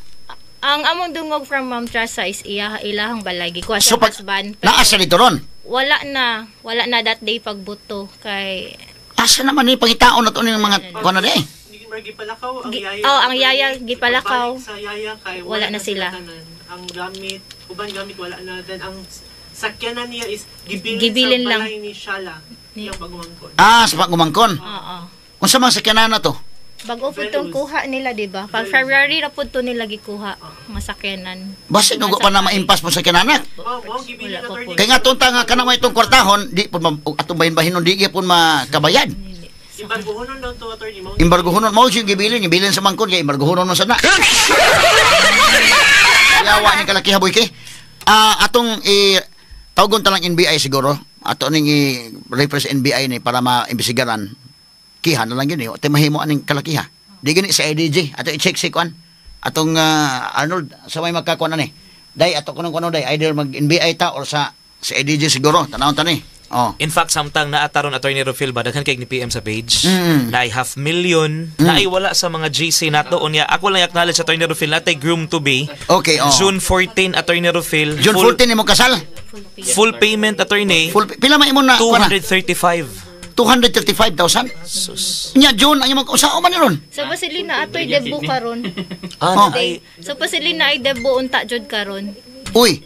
Ang among dungog from Ma'am Trasa is iya ilahang balay gikuha So, sa pag- husband. Pero Naa siya dito ron? wala na that day pagbuto kay Asa naman ni pangitaon na to ning mga kuan na di? Gipalakaw ang yaya. Oh, ang yaya gipalakaw. Pagbalik sa yaya kay Wala na sila. tanan. Ang gamit, uban gamit wala na. Then ang sakyanan niya is gibilin, Gibilin sa lang. balay ni Shala. Yung bagumangkon. Ah, sa pagumangkon. Oo. Unsa man sakyanan na to? Bago po itong kuha nila, di ba? Pag February na po ito nila gikuha, mga sakyanan. Basin ugo pa na maimpas mo sa kinanak. Wala pa po. Kay nga tunta nga kanang may itong kwartahon, di po atong bahin-bahinon di gyapon makabayad. Imbargohonon daw to, attorney. Mao Imbargohonon mao siyang gibilin, gibilin sa mangkon kay imbargohonon man sana. Yawa ni kalaki haboy kay. Atong i tawgon ta lang NBI siguro. Ato ning i-refer sa NBI ni para maimbestigaran. Kiha na lang yun eh. Ate mahimo aning kalakiha. Di gani sa IDG. Ato i-check si kuan. Atong Arnold sa may magkakuan ani. Day ato kunong kuno day either mag NBI ta or sa IDG siguro. Tanawon ta ni. Oh. In fact, samtang naataron, Attorney Rufil ba, daghan kay ni PM sa page. Na ay half million, na ay wala sa mga GC nato unya. Ako lang i-acknowledge, Attorney Rufil, natay groom to be. Okay, oh. June 14, Attorney Rufil. June 14 imo kasal? Full payment, Attorney. Full pila man imo na kuan na? 235. 235,000? Sus. Nya June ang imong usa man ni ron? So pasilin na atoy debut karon. Ah, Oh. Today. So pasilin na ay debut unta jud karon. Uy.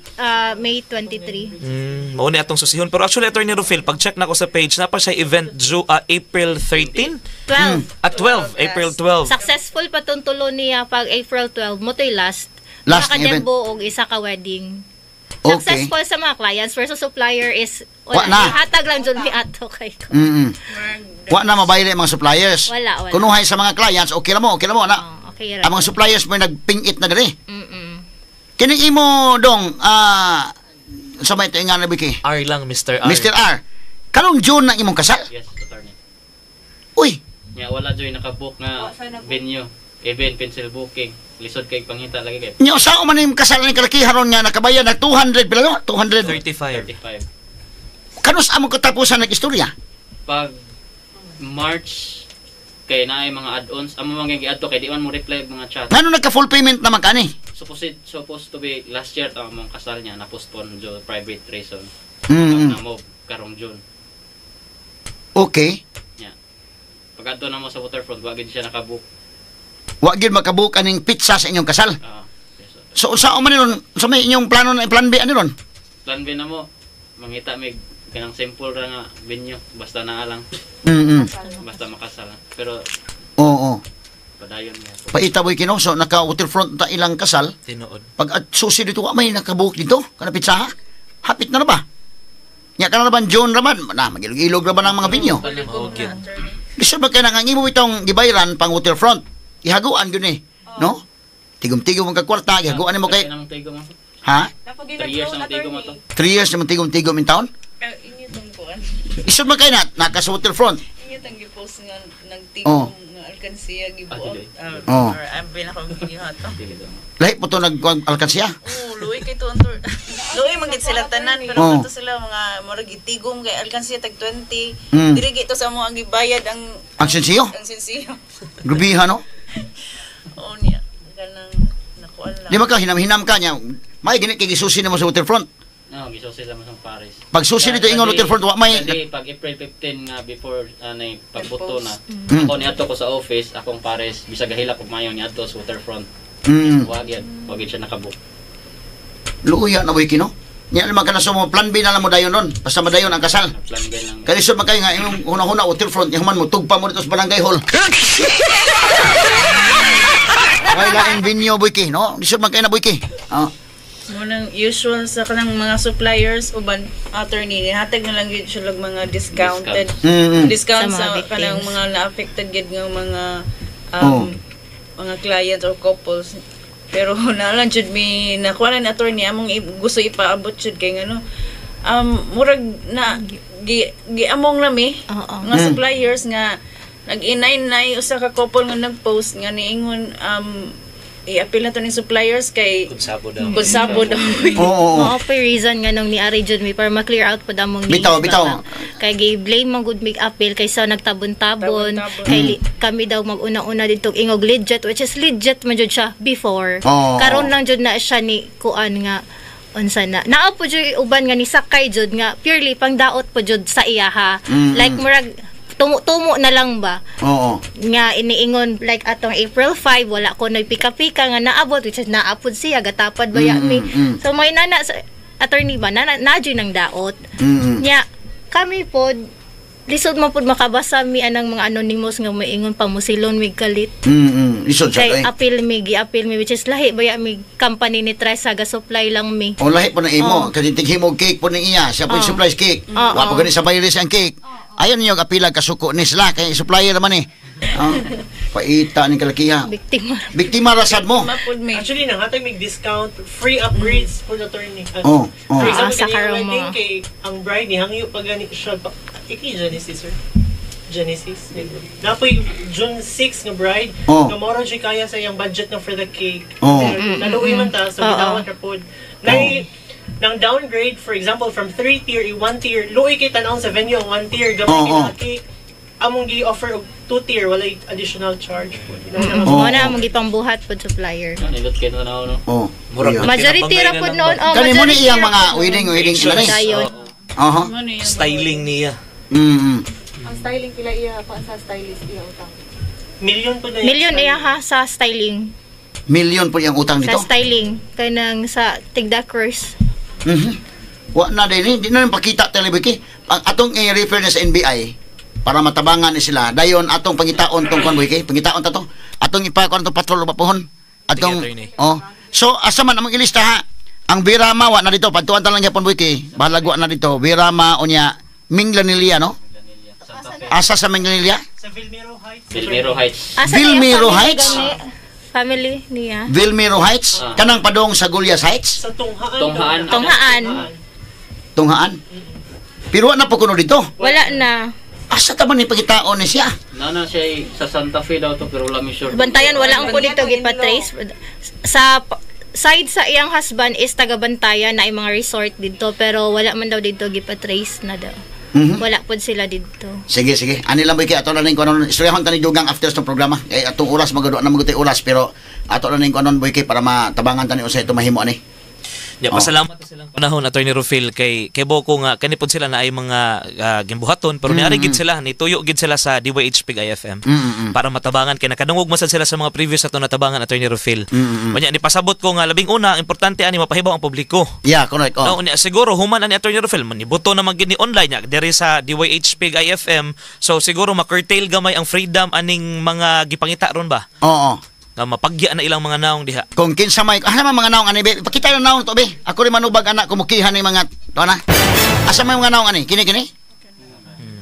May 23. Mao ni atong susihon. Pero actually, Attorney Rufil, pag check na ko sa page, napa siya event April 13? 12. At 12, April 12. Successful pa tong tulo niya pag April 12 mo to'y last. Last Last nga event. debut og isa ka wedding. Okay. Successful sa mga clients versus supplier is Wa wala. na. Hatag lang jud mi ato kay ko. Wa na mabayad ang mga suppliers. Wala, wala. Kunuhay sa mga clients, okay ra mo, okay ra mo na. Okay ra. Ang mga suppliers mo nagpingit na diri. Kini imo dong sa may ito nga na Vicky? R lang, Mr. R. Mr. R. Karong June na imong kasal? Yes, attorney. Uy. Nya wala joy nakabook nga venue, event pencil booking. Lisod kay pangita lagi kay Nya usa man imong kasal ni kalaki haron nga nakabayad na 200 pila no? 200. 35. 35. Kanus among katapusan ng istorya? Pag March Kay naay mga add-ons. Amo man gyud giadto kay di man mo reply og mga chat. Ngano nagka full payment naman kani? Supposed to be last year ang among kasal niya na postpone due private reason. Na move karong June. Okay. Nya. Pag adto na mo sa Waterfront, wa gid siya nakabook. Wa gyud makabook aning pizza sa inyong kasal. Yes, sir. So unsa man ron sa may inyong plano na plan B ani ron? Plan B na mo, mangita mig kanang simple ra nga venue basta naa lang, basta makasal. Pero Oo. padayon niya. Paita boy kino so naka Waterfront ta ilang kasal. Tinuod. Pag at susi dito wa may nakabook dito kana pizza ha? Hapit na ra ba? Nya kana ra ba June ra man na magilog-ilog ra ba ng mga venue? Mao gyud. Lisod ba kay nang ang imo itong gibayran pang Waterfront? Ihaguan gyud ni, no? Tigom-tigom ang kwarta, gihaguan nimo kay Nang tigom mo. ha? 3 years ang tigom mo to. 3 years naman tigom-tigom in town? Inyo tong kuan. Isod man kay na naka sa Waterfront. Inyo tong gipost nga nagtigom nga alkansiya gibuot. Oh. Or ang pinaka-video to. Lahi po to nag alkansiya. Oo, luoy kay to ang tour. Luoy man gid sila tanan pero kato sila mga murag gitigom kay alkansiya tag 20. Diri gid to sa amo ang gibayad ang Ang sensiyo? Ang sensiyo. Grubiha no? Oo niya. Kanang nakuan lang. Di ba ka hinam-hinam ka niya? May gini kay gisusi nimo sa Waterfront. No, gisusi sa masang Paris. Pag susi dito ingon Waterfront wa may Kasi pag April 15 nga before anay pagbuto na. Ako niadto ko sa office, akong Paris bisag gahilak og mayo niadto sa Waterfront. Wa gyud, wa gyud siya nakabook. Luya na boy kino. Nya naman ka na sa mo plan B na lang mo dayon nun. Basta madayon ang kasal. Plan B lang. Kaya lisod man kayo nga imong huna-huna Waterfront nya human mo tugpa mo dito sa barangay hall. Way lain venue boy ki, no? Lisod man kayo na boy ki. Ah. Munang usual sa kanang mga suppliers uban attorney nihatag na lang gyud sila og mga discounted discount Sa sa, mga victims. kanang mga na-affected gyud nga mga mga clients or couples. Pero na lang jud mi nakuha na ni attorney among gusto ipaabot jud kay ngano murag na gi, giamong na mi mga suppliers nga nag-inay na usa ka couple nga nag-post nga niingon i-appeal na to ni suppliers kay Kunsabo daw. Kunsabo daw. Oo. Mao pa reason nga nung ni-ari jud mi para ma-clear out pud among names. Bitaw, bitaw. ba? Kay gi-blame man gud mig appeal kaysa nagtabon-tabon. Kay kami daw mag-una-una dito ingog legit, which is legit man jud siya before. Karon lang jud na siya ni kuan nga unsa na. Naa po jud uban nga ni sakay jud nga purely pangdaot po jud sa iya ha. Like murag tumo-tumo na lang ba? Oo. Nga iniingon like atong April 5 wala ko nagpika-pika nga naabot, which is naapod siya gatapad baya mi. So may nana sa attorney ba na na jud nang daot. Nya kami pod lisod man pod makabasa mi anang mga anonymous nga maingon pamusilon mig kalit. Lisod siya Kay eh. appeal mi gi-appeal mi, which is lahi baya mi company ni Tresa ga supply lang mi. O lahi po na imo, kasi tighimo cake po ni iya, siya po yung supplies cake. Wa po gani sa baylis ang cake. Ayon niyo apilag kasuko ni sila kay supplier naman eh. Oh, paita ni kalakiha. Biktima. Biktima rasad mo. Actually, nanghatag mig discount, free upgrades for the attorney. Oh, oh. For example, Sa kani karong wedding mga- kay ang bride ni hangyo pa gani siya pa, iki Genesis sir. Genesis. Napoy June 6 nga bride, nga moro jud kaya sa iyang budget nga for the cake. Naluoy man ta, so gidawat ra pod. Nay nang downgrade, for example, from 3 tier i 1 tier, luoy kay tan-awon sa venue ang 1 tier, gamay kay nga cake. Among gi-offer og 2 tier, walay additional charge po. Mo na among gipangbuhat pod supplier. Nilot kay na no. Oh. Murag Majority ra pod noon. Oh, Kani mo ni majority iyang ra mga pod noon. wedding ina ni. Dayon. Aha. Styling niya. Ang styling pila iya pa sa stylist iya utang. Million po na yung Million iya ha sa styling. Million po iyang utang Sa dito. styling kanang sa tigdakers. Wa na din eh. Di na rin pakita telebiki. Ang atong i-refer na sa NBI para matabangan ni sila. Dayon atong pangitaon tong kuan boy pangitaon ta to. Atong ipakuan tong patrol ba pohon. Atong Sige, attorney. oh. So asa man among ilista ha? Ang Birama wa na dito, padtuan ta lang gyapon boy kay. Bahalag wa na dito. Birama unya Minglanilla no? Asa sa Minglanilla? Sa Vilmiro Heights. Vilmiro Heights. Asa Vilmiro niya family Heights? gani? Family niya. Vilmiro Heights? Kanang padong sa Gulyas Heights? Sa Tunghaan. Tunghaan. Tunghaan. Tunghaan. Pero wa na po kuno dito. Wala na. Asa ta man ni pagitaon ni siya? Nana siya ay sa Santa Fe daw to pero wala mi sure. Bantayan wala ang po dito gipa-trace. Sa side sa iyang husband is taga Bantayan na ay mga resort dito pero wala man daw dito gipa-trace na daw. Wala pod sila didto. Sige, sige. Ani lang boy kay ato lang ning kuanon. Istoryahon ta ni Dugang after sa programa. Kay atong oras magado na magutay oras pero ato lang ning kuanon boy kay para matabangan ta ni usa ito mahimo ani. Ya, pasalamat silang panahon Attorney Rufil kay boko nga kani pod sila na ay mga gimbuhaton pero niari gid sila nituyo gid sila sa DYHP IFM para matabangan kay nakadungog man sad sila sa mga previous ato natabangan Attorney Rufil. Unya ni pasabot ko nga labing una ang importante ani mapahibaw ang publiko. Yeah, correct. Oh. No, unya siguro human ani Attorney Rufil manibuto na man gid ni online nya diri sa DYHP IFM, so siguro ma-curtail gamay ang freedom aning mga gipangita ron ba? Oo. Nga mapagya na ilang mga naong diha. Kung kinsa may naman mga naong ani be, pakita na naong to be. Ako rin manubag anak kumukihan ni mga to na. Asa may mga naong ani? Kini kini?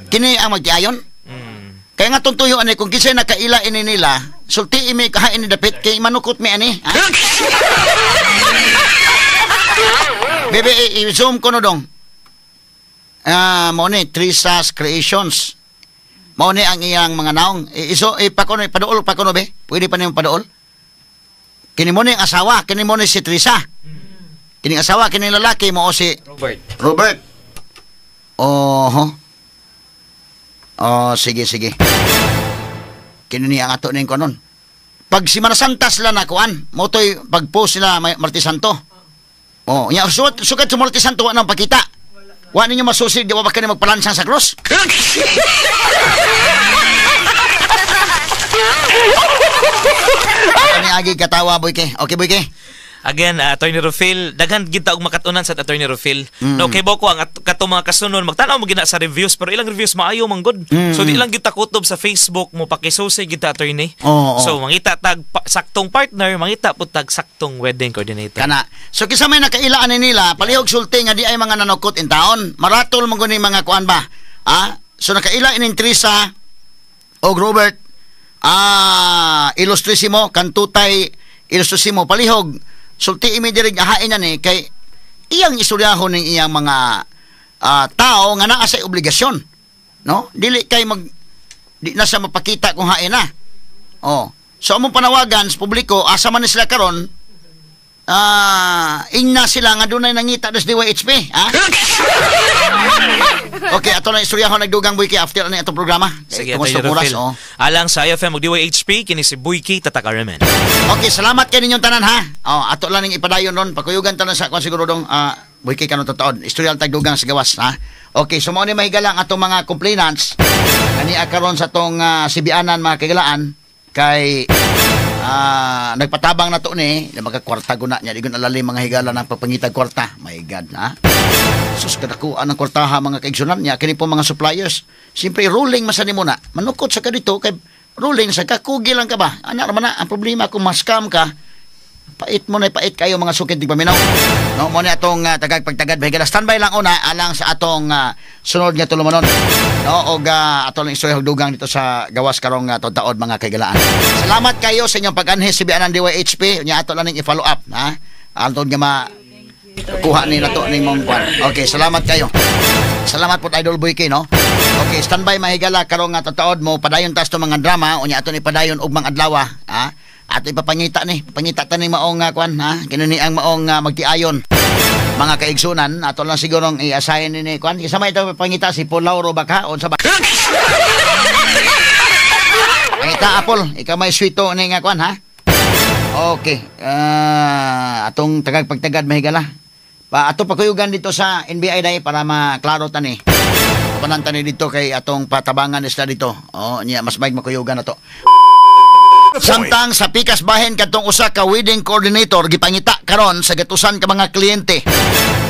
Kini ang magtiayon? Kaya nga tuntuyo ani kung kinsa nakaila ini nila, sulti imi kahain ni dapit kay manukot mi ani. Ha? Bebe, i-zoom ko no dong. Mo ni Trisa's Creations. Mao ni ang iyang mga naong. Iso ipakuno ipaduol pa kuno be. Pwede pa nimo paduol. Kini mo ni ang asawa, kini mo ni si Trisa. Kini asawa, kini lalaki mo si Robert. Robert. Oho. Oh, sige sige. Kini ni ang ato ning kunon. Pag si Santas la na kuan, mo toy pag-post nila Martes Santo. Oh, nya sukat sa Martes Santo wa nang pakita. Wa ninyo masusid, di ba ba kani magpalansang sa krus? Ani agi katawa, Boyke. Okay, Boyke? Again, Attorney Rufil, daghan gid ta og makatunan sa Attorney Rufil. No, kay boko ang kato mga kasunod magtan-aw mo gina sa reviews pero ilang reviews maayo man gud. So di lang gid ta kutob sa Facebook mo pakisusi gid ta attorney. Oh, oh. So mangita tag saktong partner, mangita pud tag saktong wedding coordinator. Kana. So kinsa may nakailaan ni nila, palihog sulti nga di ay mga nanukot in taon. Maratol man gud ni mga kuan ba? Ah, so nakaila ining Trisa og Robert Ilustrisimo kantutay Ilustrisimo palihog sulti imi diri hain na ni kay iyang istoryahon ning iyang mga tao nga naa sa obligasyon, no? Dili kay mag di na sa mapakita kung hain na. Oh, so among panawagan sa publiko asa man ni sila karon, ingna sila nga dunay nangita des DYHP, ha? Okay, ato na istoryahon nagdugang Boyke after ani atong programa. Sige, Atty. Rufil. Oh. Alang sa IFM ug DYHP kini si Boyke Tatakaremen. Okay, salamat kay ninyong tanan ha. Oh, ato lang ning ipadayon ron, pakuyugan tanan sa kuan siguro dong Boyke kanon tataon. Istorya tag dugang sa gawas ha. Okay, so mao ni mahigala ang atong mga complainants kani karon sa tong sibianan mga kaigalaan kay nagpatabang na to ni, magkakwarta guna niya, di ko nalalim mga higala ng pagpangitag kwarta. My God, ha? Sus, kadakuan ng kwartaha mga kaigsunan niya, kini po mga suppliers. Siyempre, ruling masani muna. Manukot sa ka dito, kay ruling sa kakugi lang ka ba? Ano naman na, ang problema kung ma-scam ka, pait mo na, pait kayo mga sukit di paminaw. No, mo ni atong tagag-pagtagad. Higala, standby lang una, alang sa atong sunod nga tulumanon. No, og ato lang istorya dugang dito sa gawas karong taod mga kaigalaan. Salamat kayo sa inyong pag-anhi sa bianan DYHP. Nya ato lang ning i-follow up, ha? Antod nga ma kuha ni nato ning mong kwan. Okay, salamat kayo. Salamat po Idol Boyke, no? Okay, standby mahigala karong nga taod mo padayon tas to mga drama unya ato ni padayon og mga adlaw, ha? Ato ipapangita ni, pangita ta ni maong kwan, ha? Kini ni ang maong magtiayon. Mga kaigsunan, ato lang sigurong i-assign ni kwan. Isa may ito pangita si Paul Lauro baka unsa ba? Pangita Apple, ikaw may swito ni nga kwan, ha? Okay. Atong tagagpagtagad mahigala. Pa ato pakuyugan dito sa NBI dai para maklaro tani. Panan tani dito kay atong patabangan isla dito. Oh, niya mas may makuyugan ato. Samtang sa pikas bahin kadtong usa ka wedding coordinator gipangita karon sa gatusan ka mga kliyente,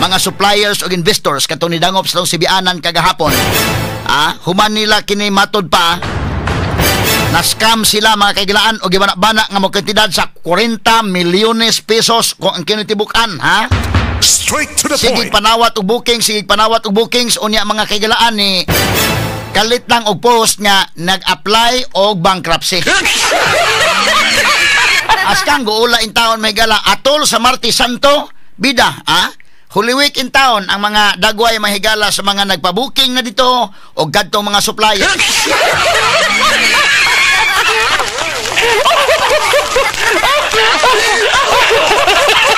mga suppliers ug investors kadtong nidangop sa sibianan kagahapon. Human nila kini matod pa na scam sila mga kaigilaan o gibana-bana nga mo kantidad sa 40 milyones pesos kung ang kinitibukan, ha? Straight to the sige point. Panawat og booking, sige panawat og bookings unya mga kaigilaan ni kalit lang og post nga nag-apply og bankruptcy. Askang guula in taon may gala atol sa Martes Santo bida, ha? Holy Week in town ang mga dagway mahigala sa mga nagpa-booking na dito o gadtong mga supplier.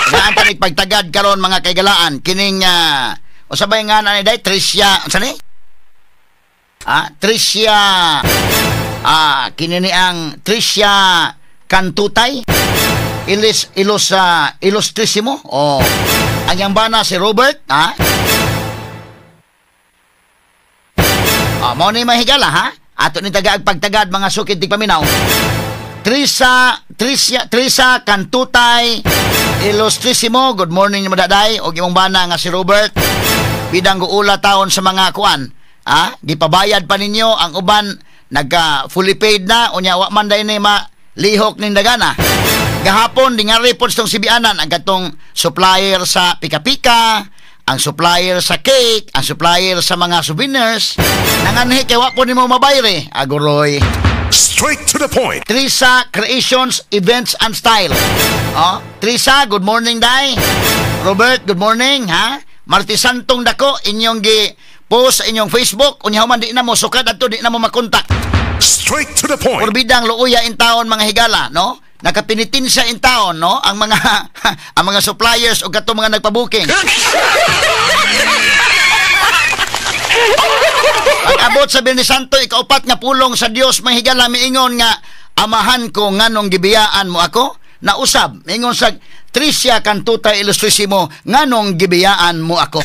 Gaan tanig pagtagad karon mga kaigalaan kining usabay nga na ni day Tricia, unsa ni? Ah, Tricia, kini ni ang Tricia Kantutay Ilis Ilos Ilustrisimo. Oh. Ang iyang bana si Robert, ha? Mao ni mahigala, ha? Ato ni tagaag pagtagad mga sukid tigpaminaw. Trisa Kantutay Ilustrisimo, good morning ni madaday og imong bana nga si Robert. Bidang guula taon sa mga kuan, ha? Gipabayad pa ninyo ang uban nagka fully paid na unya wa man day ni malihok ning dagana. Gahapon dingari pod tong sibianan ang katong supplier sa pika-pika, ang supplier sa cake, ang supplier sa mga souvenirs. Nanganhi kay wa po nimo mabayre. Aguroy. Straight to the point. Trisa Creations Events and Style. Oh, Trisa, good morning day. Robert, good morning, ha? Martisantong dako inyong gi post sa inyong Facebook unya human di na mo sukad adto di na mo makontak. Straight to the point. Porbidang luuya in taon mga higala, no? Nakapinitin siya in taon, no? Ang mga ang mga suppliers o katong mga nagpa-booking. Pag-abot sa Biyernes Santo, ikaupat nga pulong sa Dios mga higala miingon nga amahan ko nganong gibiyaan mo ako? Nausab, miingon sa Tricia Kantutay Ilustrisimo nganong gibiyaan mo ako.